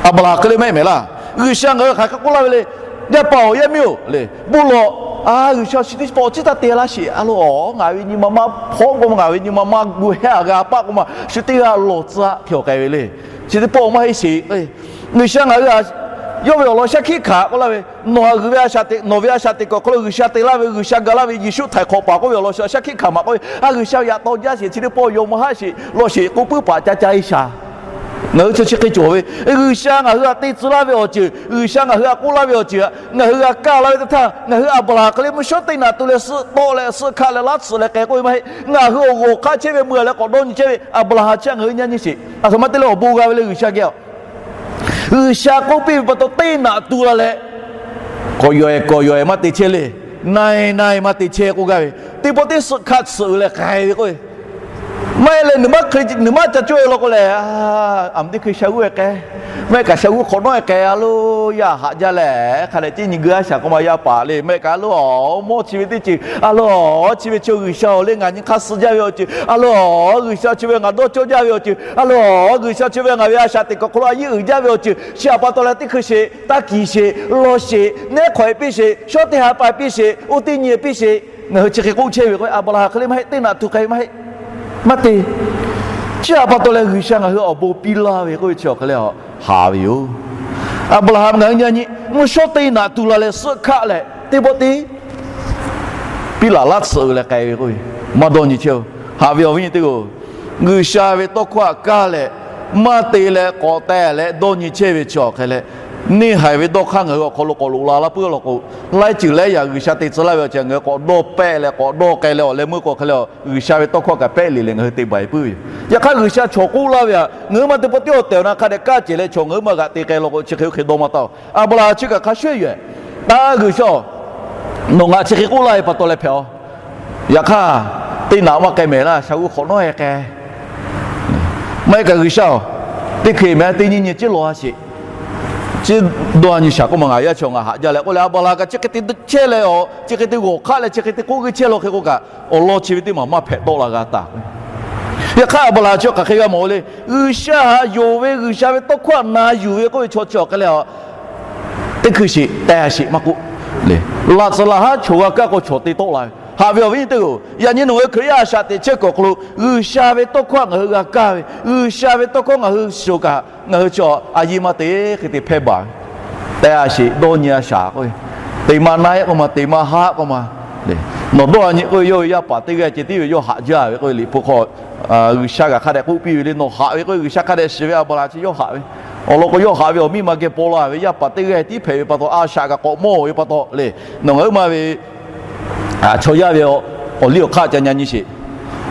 Aˍbraˍhanˍ hk'e le maˇ heˆ mehˍ laˇ. G'uiˬsha ngaˬ hui hk'aˬ hk'e k'oˆ laˇ ve le, yaˇ paˍ-oˬ, yaˇ miˇ-oˬ le, bon lawˬ, a, G'uiˬsha chi teˇ pawˆ awˬ ciˉ taˇ te laˇ sheˍ. A loˬ, ngaˬ ve nyi ma maˇ hpawˇ k'o, ngaˬ ve nyi ma maˇ gu hehˉ a g'a paˆ k'o ma, shu teˇ g'aˇ lawˬ tcuh a hk'e awˬ k'ai ve le. Chi teˇ pawˆ maˇ heˆ sheˍ. G'uiˬsha ngaˬ hui a, yawˇ ve awˬ lawn shaˉ hkiˆ hkanˍ k'oˆ laˇ ve, nawˬ htaꞈ g'uiˬ ve a shaꞈ teꞈ, nawˬ ve a shaꞈ teꞈ kuiˬ awˬ hk'aw lo G'uiˬsha te laˇ ve, G'uiˬsha ga laˇ ve, Yeˍsuˆ htaiˍ hk'awꞈ paˍ k'oˆ ve awˬ lawn shaˉ hkiˆ hkanˍ maꞈ k'oˆ ve, a, G'uiˬsha yaꞈ taw jaˇ sheˍ, chi teˇ pawˆ yaw maˇ haˆ sheˍ, lawˬ sheˍ k'oˆ puiˉ paˍ ca ca e shaˍ. Ngaˬ hui chi chi hk'e cawˬ ve, G'uiˬsha ngaˬ hui htaꞈ te tcuh laˇ ve awˬ ceuˬ, G'uiˬsha ngaˬ hui htaꞈ k'oˆ laˇ ve awˬ ceuˬ, ngaˬ hui g'a kaˇ la ve teˇ htaˇ, ngaˬ hui Aˍbraˍhanˍ hk'e le mvuhˇ shawˉ teˇ naꞈ tu leh suh tawˆ leh suh hkaˆ leh laˇ tsuhꞈ leh k'ai k'oˆ ve maˇ heˆ. Ngaˬ hui awˬ g'awˬ hk'aˇ chehˇ ve meuˇ leh k'awꞈ dawˇ nyi chehˇ ve Aˍbraˍhanˍ chi ngaˬ hui nyi nyi sheˍ. A htoꞈ ma te leh awˬ bon g'a ve le G'uiˬsha geh a G'uiˬsha k'oˆ piˇ ve pa taw teˇ naꞈ tu la leh, k'awꞈ yawˬ ehˍ k'awꞈ yawˬ ehˍ maˇ te chehˇ le, na e na e maˇ te chehˇ k'oˆ gaˇ ve, teˇ pawˆ teˇ suhˆ hkaˆ tsuhꞈ leh k'ai ve k'oˆ ve, maˇ heˆ leh nawˬ maˇ ca caˇ e law k'o lehˬ, a, aˬ miˍ teˇ hkui sha g'uˇ e k'ai, maˇ heˆ kaꞈ sha g'uˇ hk'awꞈ nawˉ e k'ai a loˬ, yaˇ haꞈ jaˇ leh hk'a dehꞈ ceˇ nyi geu a shaˍ k'oˆ ma yaˇ paˍ le, maˇ heˆ kaꞈ a loˬ, mawˇ chi ve teˇ ceuˬ a loˬ, chi ve chi G'uiˬsha-oˬ le, ngaˬ nyi hk'aˇ suh jaˇ ve awˬ ceuˬ a loˬ, G'uiˬsha chi ve ngaˬ dawˇ cawˇ jaˇ ve awˬ ceuˬ a loˬ, G'uiˬsha chi ve ngaˬ ve a shaꞈ teꞈ kuiˬ awˬ hk'aw lo a yeˇ uiˍ jaˇ ve awˬ ceuˬ chi htaꞈ pa taw leh teˇ hkui sheˍ, taˇ kiˍ sheˍ, lawˬ sheˍ, nehˉ hk'awꞈ e piˇ sheˍ, shawˉ teˇ ha pa piˇ sheˍ, oˇ teˇ nyi e piˇ sheˍ, ngaˬ hui chi hk'e k'oˆ chehˇ ve k'o, Aˍbraˍhanˍ hk'e le maˇ heˆ, teˇ naꞈ tu k'ai ve maˇ heˆ, maˇ te. Chi htaꞈ pa taw leh G'uiˬsha ngaˬ hui awˬ bon piˇ laˇ ve k'oˆ ve chi awˬ hk'e le haꞈ ve yoˬ. Aˍbraˍhanˍ ngaˬ hui nyi nyi mvuhˇ shawˉ teˇ naꞈ tu la leh suhˆ hkaˆ leh teˇ pawˆ teˇ piˇ laˬ laˇ tsuhꞈ leh k'ai ve k'oˆ ve, maˇ dawˇ nyi chehˇ-oˬ. Haꞈ ve awˬ viˉ nyi teˇ-oˬ, G'uiˬsha ve tawˇ hkawˇ htaꞈ kaˇ leh maˇ te leh k'awꞈ teh leh dawˇ nyi chehˇ ve chi awˬ hk'e leh, neˇ haiˬ ve dawˇ hk'aˇ ngaˬ hui awˬ hk'aw lo k'awꞈ loꞈ la laˇ puiˉ law k'o, laiˉ ceuˬ laiˉ yaꞈ G'uiˬsha te tcuh laˇ ve awˬ ceuˬ ngaˬ hui k'awꞈ dawˇ pehˆ leh k'awꞈ dawˇ k'ai leh awˬ leh meuˇ k'o hk'e le, G'uiˬsha ve tawˇ hkawˇ kaꞈ pehˆ le leh ngaˬ hui te baˬ e puiˉ ve yoˬ. Yaꞈ hk'aˇ G'uiˬsha chaw k'oˆ laˇ ve htaꞈ ngaˬ hui maˇ te pawˆ teˇ awˬ tehˬ awˬ na hk'a dehꞈ kaˇ cehˬ leh chaw ngaˬ hui maˇ g'aꞈ te k'ai law k'o, chi hk'e oˇ hk'e dawˇ maˇ taˇ-oˬ. Aˍbraˍhanˍ chi kaꞈ hk'a shuˍ shuˍ yoˬ. Taˇ G'uiˬsha nawˬ ngaˬ chi hk'e k'oˆ laˇ ve pa taw leh hpehꞈ-aˬ. Yaꞈ hk'aˇ, teˇ naꞈ maˇ k'ai mehˍ laˇ, sha g'uˇ hk'awꞈ nawˉ e k'ai. Maˇ heˆ kaꞈ G'uiˬsha-oˬ, teˇ hkui mehˍ teˇ nyiˇ nyi ciˉ law a sheˍ. Chi dawˇ nyi shaˍ k'oˆ ma ngaˬ yaˇ chi ngaˬ haꞈ jaˇ leh k'oˆ leh, Aˍbraˍhanˍ kaꞈ chi hk'e te chehˇ leh-aˬ, chi hk'e te g'awˬ hk'aˆ leh chi hk'e te k'oˆ g'uiˇ chehˇ law hk'e k'o kaꞈ, awˬ lawn chi ve teˇ maˬ maˇ hpehꞈ tawˆ la g'a taˍ. Yaꞈ hk'aˇ Aˍbraˍhanˍ chi hk'aˬ hk'e g'a mawˬ le, G'uiˬsha haꞈ yonˍ ve G'uiˬsha ve tawˇ hkawˇ htaꞈ na yuˬ ve k'oˆ ve chaw chi awˬ hk'e le-aˬ, teˇ hkui sheˍ teh a sheˍ maˇ k'oˆ le. Laꞈ tcuhˍ laꞈ haˉ choˬ g'a kaˇ k'o chaw te tawˆ la ve. Haꞈ ve awˬ viˉ nyi teˇ-oˬ, yaꞈ nyi nawˬ hui Hkriꞈ yaˇ a shaꞈ teꞈ chehˇ kuiˬ awˬ hk'aw lo G'uiˬsha ve tawˇ hkawˇ htaꞈ ngaˬ hui g'a kaˇ ve, G'uiˬsha ve tawˇ hkawˇ ngaˬ hui shiˍ-oˬ kaꞈ, ngaˬ hui chi a yeˇ maˇ te hk'e te hpehˇ baˬ ve. Teh a sheˍ, dawˇ nyi a shaˍ k'oˆ ve, teˇ maˇ na-e k'oˆ ma, teˇ maˇ haˆ k'oˆ ma, nawˬ dawˇ a nyi k'oˆ ve, yawˇ ve yaˇ paˍ teˇ g'aˇ ceh tiˉ ve yawˇ haꞈ jaˇ ve k'oˆ ve, Liꞈ hpu hk'aw G'uiˬsha kaꞈ hk'a dehꞈ k'oˆ piˇ ve le, nawˬ haꞈ ve k'oˆ ve, G'uiˬsha hk'a dehꞈ shiˍ ve Aˍbraˍhanˍ chi yawˇ haꞈ ve. Awˬ lawn k'o, yawˇ haꞈ ve awˬ miˇ ma geh paw la ve yaˇ paˍ teˇ g'aˇ tiˉ hpehꞈ ve pa taw, a shaꞈ kaꞈ k'awꞈ mawˇ ve pa taw le, nawˬ ngaˬ hui ma ve chaw yaˇ ve awˬ liˇ awˬ hk'aˇ ca nyi nyi sheˍ.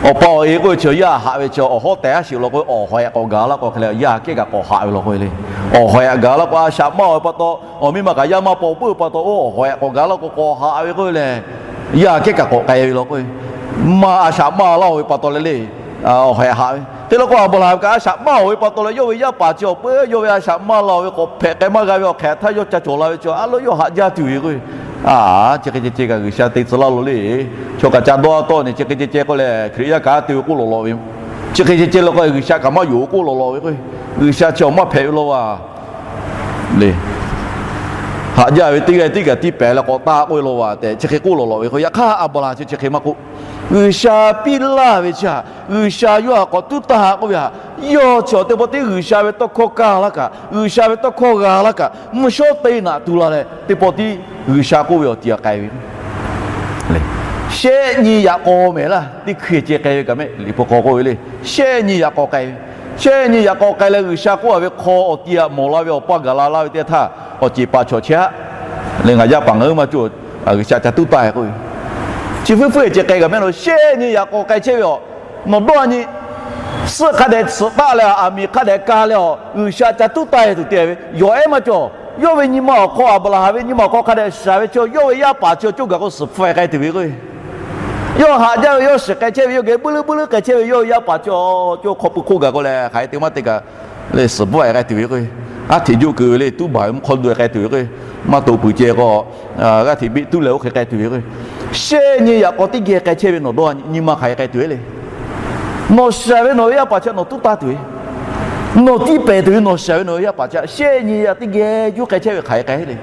Awˬ pa awˬ e k'oˆ ve chi yaˇ haꞈ ve chi awˬ hawˉ tehˬ a sheˍ law k'o, awˬ hawehꞈ k'awꞈ gaˬ laˇ k'o hk'e le, yaˇ kehˉ kaꞈ k'awꞈ haꞈ ve law k'o le. Awˬ hawehꞈ gaˬ laˇ k'o, a shaꞈ maˇ-oˬ ve pa taw, awˬ miˇ ma kaꞈ yaˇ maˇ paw puiˉ ve pa taw, oˇ awˬ hawehꞈ k'awꞈ gaˬ laˇ k'o k'awꞈ haꞈ ve k'oˆ ve lehˬ, yaˇ kehˉ kaꞈ k'awꞈ k'ai ve law k'o, maˇ a shaꞈ maˇ laˇ-oˬ ve pa taw le le, awˬ hawehꞈ haꞈ ve hk'e law k'o, Aˍbraˍhanˍ kaꞈ a shaꞈ maˇ-oˬ ve pa taw leh, yawˇ ve yaˇ paˍ chi awˬ peu yawˇ ve a shaꞈ maˇ la-oˬ ve k'awꞈ hpehꞈ k'ai maˇ g'a ve awˬ hk'e htaˇ yawˇ ca cawˬ la ve chi a loˉ yawˇ haꞈ jaˇ tuˬ ve k'o, a, chi hk'e ceh ceh kaꞈ G'uiˬsha te tcuh laˇ lo le. Chaw kaꞈ ca dawˇ tawˆ ne, chi hk'e ceh ceh k'oˆ leh Hkriꞈ yaˇ kaꞈ te ve k'oˆ lawˬ lawˬ ve, chi hk'e ceh ceh law k'o G'uiˬsha kaꞈ maˇ yonˍ ve k'oˆ lawˬ lawˬ ve k'o, G'uiˬsha chi awˬ maˇ hpehꞈ ve law va le. Haꞈ jaˇ ve teˇ g'aˇ tiˉ kaꞈ tiˉ pehˍ leh k'awꞈ taˆ k'oˆ ve law va tehꞈ chi hk'e k'oˆ lawˬ lawˬ ve k'o, yaꞈ hk'aˇ Aˍbraˍhanˍ chi chi hk'e maˇ k'oˆ. G'uiˬsha piˇ laˇ ve chi htaꞈ G'uiˬsha yawˇ htaꞈ k'awꞈ tuˉ taˇ k'oˆ ve htaꞈ, yawˇ chi awˬ teˇ pawˆ tiˉ G'uiˬsha ve tawˇ hkawˇ kaˇ laˇ kaꞈ, G'uiˬsha ve tawˇ hkawˇ g'a laˇ kaꞈ, mvuhˇ shawˉ teˇ naꞈ tu la leh teˇ pawˆ tiˉ G'uiˬsha k'oˆ ve awˬ ti htaꞈ k'ai ve. Shehˆ nyi yaꞈ k'aw mehˍ laˇ, teˇ hkui ceh k'ai ve kaꞈ mehˆ Liꞈ hpu hk'aw k'oˆ ve le. Shehˆ nyi yaꞈ k'aw k'ai ve, shehˆ nyi yaꞈ k'aw k'ai leh G'uiˬsha k'oˆ a ve hk'aw awˬ ti htaꞈ mawˬ la ve awˬ paˇ gaˬ la laˇ ve teˇ htaˇ, awˬ ceˬ paˍ chaw chehˇ haˆ le, ngaˬ yaˇ paˍ ngaˬ hui maˇ cawˬ, G'uiˬsha ca tuˉ taˇ k'oˆ ve. Chi fuiˉ fuiˉ ceh k'ai kaꞈ mehˆ lo shehˆ nyi yaꞈ k'aw k'ai chehˇ ve a, nawˬ dawˇ a nyi suhˆ hk'a dehꞈ tsuhꞈ taˆ leh, aˬ miˍ hk'a dehꞈ ka leh a, G'uiˬsha ca tuˉ taˇ tuˬ te ve yawˬ ehˉ maˇ cawˬ. Yawˇ ve nyi ma awˬ hk'aw, Aˍbraˍhanˍ ve nyi ma awˬ hk'aw hk'a dehꞈ shiˍ ve chaw, yawˇ ve yaˇ paˍ chi awˬ coˇ gaˬ k'o suhˍ hpfuhˇ k'ai tuˬ ve k'o, yawˇ haꞈ jaˇ ve yawˇ shiˍ k'ai chehˇ ve, yawˇ geh buiˇ leuˉ buiˇ leuˉ k'ai chehˇ ve yawˇ ve yaˇ paˍ chi awˬ coˇ hk'aw pui hk'oˆ gaˬ k'o leh, hk'aˬ hk'e te maˇ te kaꞈ le suhˍ hpfuhˇ k'ai tuˬ ve k'o, aˉ hteꞈ juˆ keu ve le, tuˉ baˬ ve mvuhˇ hk'aw duˬ k'ai tuˬ ve k'o, Maˇ toꞈ puiˬ ceh k'o, g'aˇ hteꞈ beˆ tuˉ leh oˇ hk'e k'ai tuˬ ve k'o, shehˆ nyi yaꞈ k'aw teˇ geh k'ai chehˇ ve nawˬ dawˇ nyi ma hk'aˬ hk'e k'ai tuˬ ve le. Nawˬ shiˍ ve nawˬ ve yaˇ paˍ chi nawˬ tuˉ taˇ tuˬ ve, nawˬ tiˇ pehˍ tuˬ ve, nawˬ shiˍ ve nawˬ ve yaˇ paˍ chi shehˆ nyi yaꞈ teˇ geh juˇ k'ai chehˇ ve hk'aˬ hk'e k'ai le.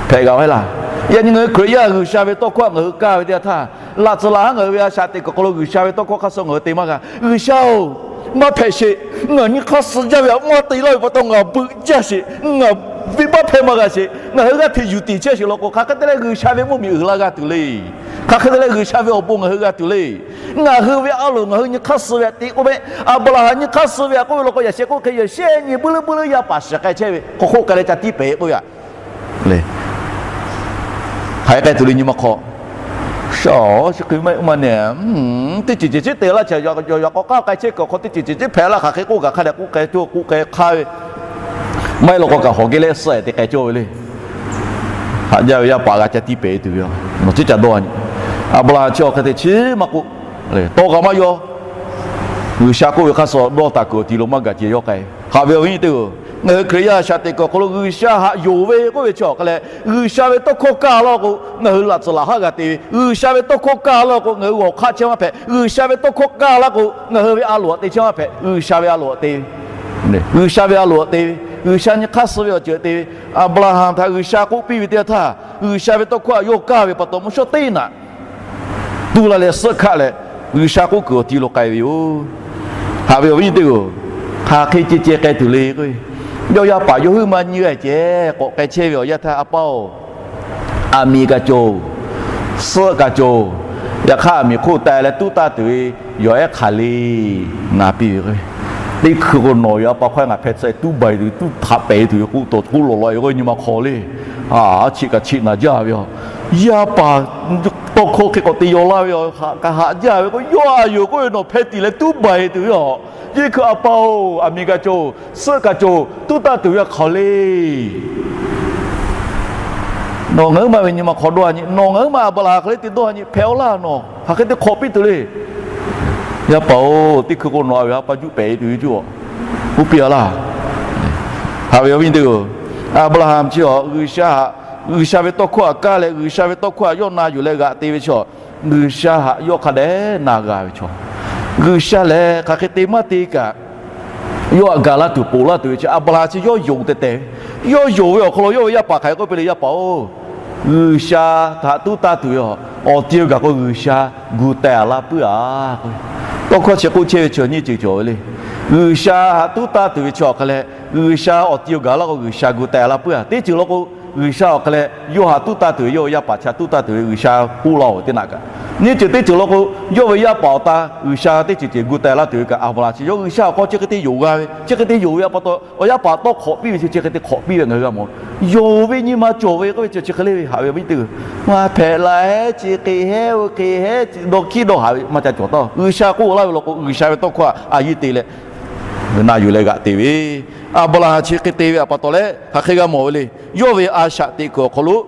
Hpehꞈ g'a ve laˇ. Yaꞈ nyi ngaˬ hui Hkriꞈ yaˇ G'uiˬsha ve tawˇ hkawˇ ngaˬ hui kaˇ ve teˇ yanˇ htaˇ, laꞈ tcuhˍ laꞈ haˉ ngaˬ hui ve a shaꞈ teꞈ kuiˬ awˬ hk'aw lo G'uiˬsha ve tawˇ hkawˇ hk'aˇ suh ngaˬ hui te maˇ g'a. G'uiˬsha-oˬ, maˇ hpehꞈ sheˍ. Ngaˬ nyi hk'aˇ suh jaˇ ve htaꞈ maˇ te laˇ ve pa taw ngaˬ beuꞈ jaˇ sheˍ. Ngaˬ venˇbaˆ hpehˇ maˇ g'a sheˍ. Ngaˬ hui g'aˇ hteꞈ yuˬ tiˍ chehˇ sheˍ law k'o, hk'aˬ hk'e te leh G'uiˬsha ve mvuhˇmiˬ uiˍ la g'a tuˬ le. Hk'aˬ hk'e te leh G'uiˬsha ve awˬ bon ngaˬ hui g'a tuˬ le. Ngaˬ hui ve a loˍ ngaˬ hui nyi hk'aˇ suh ve htaꞈ te k'oˆ meh, Aˍbraˍhanˍ nyi hk'aˇ suh ve htaꞈ k'oˆ ve law k'o, yaꞈ sheh k'oˆ hk'e yaꞈ shehˆ nyi buiˇ leuˉ buiˇ leuˉ yaˇ paˍ shiˍ k'ai chehˇ ve hk'aw hk'oˆ k'ai leh ca tiˇ pehˍ k'oˆ ve htaꞈ hk'aˬ hk'e k'ai tuˬ le nyi ma hk'aw. Shaˍ, chi hk'e maˇ heˆ maˇ ne, teˇ ceuˬ ceuˬ ciˉ te laˇ chaꞈ, yaꞈ k'aw k'aˉ k'ai chehˇ kuiˬ awˬ hk'aw teˇ ceuˬ ceuˬ ciˉ hpehꞈ laˇ hk'aˬ hk'e k'oˆ kaꞈ hk'a dehꞈ k'oˆ k'ai cawˇ k'oˆ k'ai hk'aˇ ve maˇ heˆ law k'o kaꞈ hawˬ geh leh suh te k'ai cawˇ ve le. Haꞈ jaˇ ve yaˇ paˍ g'a ca tiˇ pehˍ tuˬ ve, nawˬ ciˉ ca dawˇ nyi. Aˍbraˍhanˍ chi awˬ hk'e te chi maˇ k'oˆ, tawˇ kaꞈ maˇ yaw. G'uiˬsha k'oˆ ve hk'aˇ suh dawˇ taˍ kuiˬ awˬ ti lo maˇ gaˬ ceh yawˇ k'ai. Haꞈ ve awˬ viˉ nyi teˇ-oˬ, ngaˬ hui Hkriꞈ yaˇ shaꞈ teꞈ kuiˬ awˬ hk'aw lo G'uiˬsha haꞈ yonˍ ve k'oˆ ve chi awˬ hk'a leh, G'uiˬsha ve tawˇ hkawˇ kaˇ laˇ k'o ngaˬ hui laꞈ tcuhˍ laꞈ haˉ g'a te ve, G'uiˬsha ve tawˇ hkawˇ kaˇ laˇ k'o ngaˬ hui g'awˬ hk'aˆ chehˇ maˇ hpehꞈ, G'uiˬsha ve tawˇ hkawˇ kaˇ laˇ k'o ngaˬ hui ve a loˍ htaꞈ te chehˇ maˇ hpehꞈ, G'uiˬsha ve a loˍ htaꞈ te ve, G'uiˬsha ve a loˍ htaꞈ te ve, G'uiˬsha nyi hk'aˇ suh ve awˬ ceuˬ htaꞈ te ve, Aˍbraˍhanˍ htaꞈ G'uiˬsha k'oˆ piˇ ve teˇ yanˇ htaˇ, G'uiˬsha ve tawˇ hkawˇ htaꞈ yawˇ kaˇ ve pa taw mvuhˇ shawˉ teˇ naꞈ tuˬ la leh suhˆ hkaˆ leh, G'uiˬsha k'oˆ kuiˬ awˬ ti lo k'ai ve yoˬ. Haꞈ ve awˬ viˉ nyi teˇ-oˬ, hk'aˬ hk'e ceh ceh k'ai tuˬ le k'o, yawˇ yaˇ paˍ yawˇ huiˉ maˇ nyi g'a ceh k'awꞈ k'ai chehˇ ve awˬ yanˇ htaˇ, A pa-oˬ, aˬ miˍ kaꞈ cawˬ, suhˆ kaꞈ cawˬ, yaꞈ hk'aˇ aˬ miˍ hk'oˆ taiˍ leh tuˉ taˇ tuˬ ve yawˬ ehˉ hk'aˬ le ngaˬ piˇ ve k'o, teˇ hkui k'o nawˬ ve a pa hk'aw ngaˬ hpehꞈ tcuh tuˉ baˬ tuˬ tuˉ htaꞈ pehˍ tuˬ ve k'oˆ tawˍ k'oˆ lawˬ lawˬ ve k'o nyi ma hk'aw le. A, chiꞈ kaꞈ chiꞈ naˍ jaˇ ve a, yaˇ paˍ tawˇ hkawˇ hk'e k'awꞈ te yaw laˇ ve a, haꞈ kaꞈ haꞈ jaˇ ve k'o, yawˇ a yoˬ k'oˆ ve nawˬ hpehꞈ tiˍ leh tuˉ baˬ tuˬ ve a, teˇ hkui a pa-oˬ, aˬ miˍ kaꞈ cawˬ, suhˆ kaꞈ cawˬ, tuˉ taˇ tuˬ ve a hk'aˬ le. Nawˬ ngaˬ huiˉ ma ve nyi ma hk'aw dawˇ nyi, nawˬ ngaˬ huiˉ ma Aˍbraˍhanˍ hk'e le te dawˇ nyi, hpehꞈ-aw laˇ nawˬ hk'aˬ hk'e te hk'awꞈ piˇ tuˬ le. Yaˇ paˍ-oˬ, teˇ hkui k'o nawˬ a ve a pa juˆ pehˍ tuˬ ve cuˇ, oˇ piˇ-a laˇ. Haꞈ ve awˬ viˉ teˇ-oˬ, Aˍbraˍhanˍ chi a G'uiˬsha htaꞈ, G'uiˬsha ve tawˇ hkawˇ htaꞈ kaˇ leh G'uiˬsha ve tawˇ hkawˇ htaꞈ yawˇ na yuˬ leh g'aꞈ te ve chaw, G'uiˬsha htaꞈ yawˇ hk'a dehꞈ na g'a ve chaw. G'uiˬsha lehˬ hk'aˬ hk'e te maˇ te kaꞈ, yawˇ htaꞈ gaˬ laˇ tuˬ ponˬ laˇ tuˬ ve chi Aˍbraˍhanˍ chi yawˇ yonˍ tehꞈ tehꞈ, yawˇ yonˍ ve awˬ hk'aw lo yawˇ ve yaˇ paˍ hk'aˬ hk'e k'oˆ piˇ le, Yaˇ paˍ-oˬ, G'uiˬsha htaꞈ tuˉ taˇ tuˬ ve a, awˬ ti-o gaˬ k'o G'uiˬsha gu teh-a laˇ puiˉ-a. Tawˇ hkawˇ chi k'oˆ chehˇ ve chi nyiˇ ceuˬ cawˬ ve le. G'uiˬsha htaꞈ tuˉ taˇ tuˬ ve chi awˬ hk'a leh, G'uiˬsha awˬ ti-o gaˬ laˇ k'o G'uiˬsha gu teh-a laˇ puiˉ-a. Teˇ ceuˬ law k'o, G'uiˬsha awˬ hk'a leh yawˇ htaꞈ tuˉ taˇ tuˬ ve, yawˇ ve yaˇ paˍ chi htaꞈ tuˉ taˇ tuˬ ve G'uiˬsha k'oˆ laˇ-oˬ ve teˇ naꞈ kaꞈ, nyiˇ ceuˬ teˇ ceuˬ law k'o, yawˇ ve yaˇ paˍ awˬ ta G'uiˬsha teˇ ceuˬ ceuˬ gu teh laˇ tuˬ ve kaꞈ, Aˍbraˍhanˍ chi yawˇ G'uiˬsha awˬ hk'aw chi hk'e te yonˍ g'a ve, chi hk'e te yonˍ ve a pa taw awˬ yaˇ paˍ tawˇ hk'awꞈ piˇ ve chi chi hk'e te hk'awꞈ piˇ ve ngaˬ hui g'a mawˬ. Yonˍ ve nyi ma cawˬ ve k'oˆ ve chi chi hk'e le ve, haꞈ ve awˬ viˉ teˇ-oˬ, maˇ hpehꞈ la-e, chi hk'e hehˉ-o, hk'e hehˉ, dawˇ hkiˉ dawˇ haꞈ ve maˇ ca cawˬ taˇ. G'uiˬsha k'oˆ laˇ ve law k'o G'uiˬsha ve tawˇ hkawˇ htaꞈ a yiˇ te leh na yuˬ leh g'aꞈ te ve, Aˍbraˍhanˍ chi hk'e te ve a pa taw leh hk'aˬ hk'e g'a mawˬ ve le. Yawˇ ve a shaꞈ teꞈ kuiˬ awˬ hk'aw lo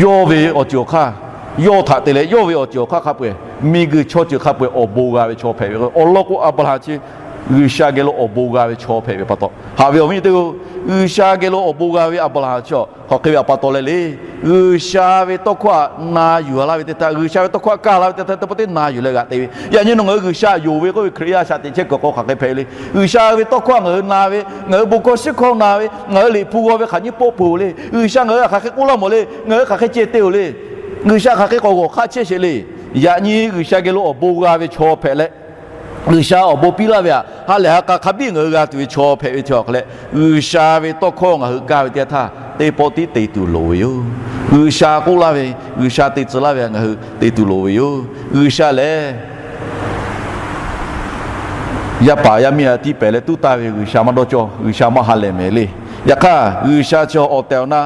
yawˇ ve awˬ ceuˬ awˬ hk'aˇ, yawˇ htaꞈ te leh yawˇ ve awˬ ceuˬ awˬ hk'aˇ hk'a peu-eˬ miˬguiˬ chaw ceuˬ hk'a peu-eˬ awˬ bon g'a ve chaw hpehꞈ ve k'o, awˬ lawn k'o Aˍbraˍhanˍ chi G'uiˬsha geh lo awˬ bon g'a ve chaw hpehꞈ ve pa taw, haꞈ ve awˬ viˉ teˇ-oˬ, G'uiˬsha geh lo awˬ bon g'a ve Aˍbraˍhanˍ chi hk'aˬ hk'e ve a pa taw leh le, G'uiˬsha ve tawˇ hkawˇ htaꞈ na yuˬ laˇ ve teˇ htaˇ, G'uiˬsha ve tawˇ hkawˇ htaꞈ kaˇ la ve teˇ htaˇ, teˇ pawˆ teˇ na yuˬ leh g'aꞈ te ve. Yaꞈ nyi nawˬ ngaˬ hui G'uiˬsha yonˍ ve k'oˆ ve Hkriꞈ yaˇ shaꞈ teꞈ chehˇ kuiˬ awˬ hk'aw hk'aˬ hk'e hpehꞈ ve le. G'uiˬsha ve tawˇ hkawˇ htaꞈ ngaˬ hui na ve, ngaˬ hui bon hkawˇ shiˉ hkawˇ na ve, ngaˬ hui Liꞈ hpu g'aw ve hk'aˬ nyiˇ pawˆ peuˬ-oˬ le. G'uiˬsha ngaˬ hui htaꞈ hk'aˬ hk'e k'oˆ laˇ mawˬ le, ngaˬ hui hk'aˬ hk'e ceh te-oˬ le. G'uiˬsha hk'aˬ hk'e k'awꞈ g'awˬ hk'aˆ chehˇ sheˍ le. Yaꞈ nyi G'uiˬsha geh lo awˬ bon g'a ve chaw hpehꞈ leh, G'uiˬsha awˬ bon piˇ laˇ ve htaꞈ ha lehˬ ha k'a hk'a biˇ ngaˬ hui g'a tuˬ ve chaw hpehꞈ ve chi awˬ hk'a leh, G'uiˬsha ve tawˇ hkawˇ ngaˬ hui kaˇ ve teˇ yanˇ htaˇ teˇ pawˆ tiˉ te tuˬ loˍ ve yoˬ. G'uiˬsha k'oˆ laˇ ve, G'uiˬsha te tcuh laˇ ve htaꞈ ngaˬ hui te tuˬ loˍ ve yoˬ. G'uiˬsha lehˬ yaˇ paˍ yaˇ miˇ htaꞈ tiˇ pehˍ leh tuˉ taˇ ve G'uiˬsha maˇ dawˇ cawˇ, G'uiˬsha maˇ ha lehˬ mehˍ le. Yaꞈ hk'aˇ G'uiˬsha chi awˬ tehˬ awˬ na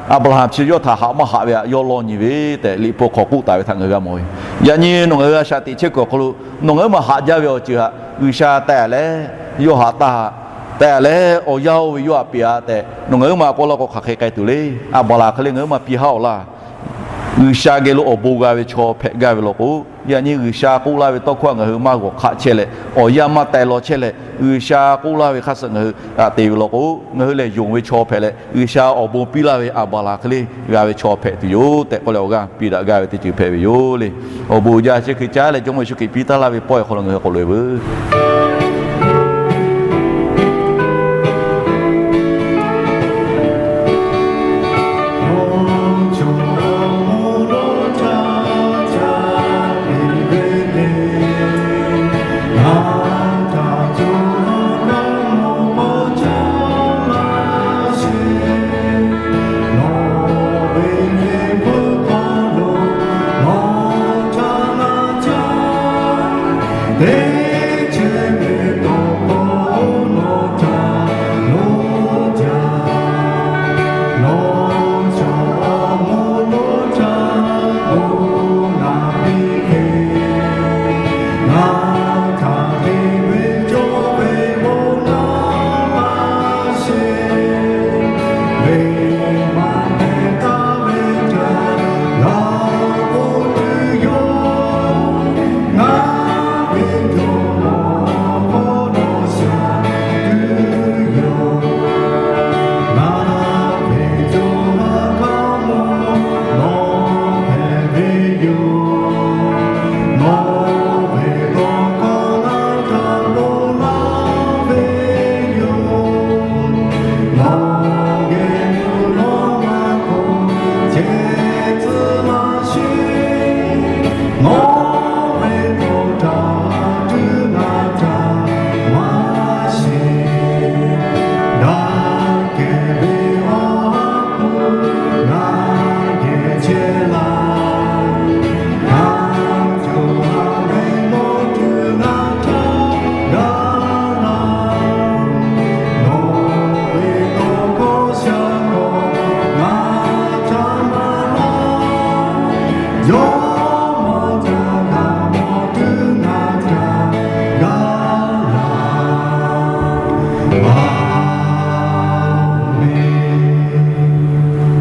Aˍbraˍhanˍ chi yawˇ htaꞈ haꞈ maˇ haꞈ ve htaꞈ yawˇ lawˇ nyi ve tehꞈ Liꞈ hpu hk'aw k'oˆ taˍ ve htaꞈ ngaˬ hui g'a mawˬ ve. Yaꞈ nyi nawˬ ngaˬ hui a shaꞈ teꞈ chehˇ kuiˬ awˬ hk'aw lo nawˬ ngaˬ hui maˇ haꞈ jaˇ ve awˬ ceuˬ htaꞈ G'uiˬsha teh-a leh, yawˇ haꞈ taˇ haꞈ, teh-a leh awˬ yanˇ oˇ ve yawˇ htaꞈ peꞈ-a tehꞈ nawˬ ngaˬ hui maˇ k'oˆ laˇ k'o hk'aˬ hk'e k'ai tuˬ le. Aˍbraˍhanˍ hk'e le ngaˬ hui maˇ piˇ haˉ-aw laˇ. G'uiˬsha geh lo awˬ bon g'a ve chaw hpehꞈ gaˇ ve law k'o, yaꞈ nyi G'uiˬsha k'oˆ laˇ ve tawˇ hkawˇ htaꞈ ngaˬ hui maˇ g'awˬ hk'aˆ chehˇ leh, awˬ yanˇ maˇ teh law chehˇ leh, G'uiˬsha k'oˆ laˇ ve hk'a suhˍ ngaˬ hui g'a te ve law k'o, ngaˬ hui lehˬ yonˍ ve chaw hpehꞈ leh, G'uiˬsha awˬ bon piˇ laˇ ve Aˍbaˍlaˍhanˍ hk'e le g'a ve chaw hpehꞈ tuˬ yoˬ tehꞈ k'oˆ leh, awˬ g'aˇ piˇ daꞈ gaˇ ve teˇ ceuˬ hpehꞈ ve yoˬ le. Awˬ bon uiˍ jaˇ chi hk'e caˉ leh, Jawˇmawˇ Yeˍsuˆ Hkriꞈ piˇ taˍ laˇ ve pawehˇ hk'aw lo ngaˬ hui k'awꞈ loꞈ-e veuˬ. Aˍmenˍ.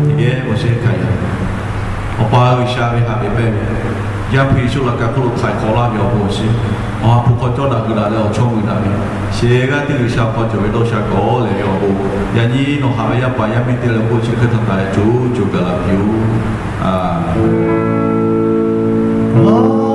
Teˇ geh awˬ shehˍ hkanˍ yaˇ, Awˬ pa G'uiˬsha ve haꞈ ve mehˆ ve, Yaˇ hpu Yeˍsuˆ laꞈ ka hk'oˆ lo htaiˍ hk'awꞈ laˇ ve awˬ bon awˬ shinˉ, awˬ ha hpu hk'aw cawˇ daꞈ hui daꞈ leh awˬ chawˇ mui daꞈ ve, shehˍ g'aˇ teˇ G'uiˬsha hk'aw cawˬ ve dawˇ sha kawˬ leh ve awˬ bon, yaꞈ nyi nawˬ haꞈ ve yaˇ paˍ yaˇ miˇ teˇ g'aˇ le k'oˆ chi hk'e htaꞈ taˍ leh co co gaˬ la piˇ-oˆ. Aˍmenˍ.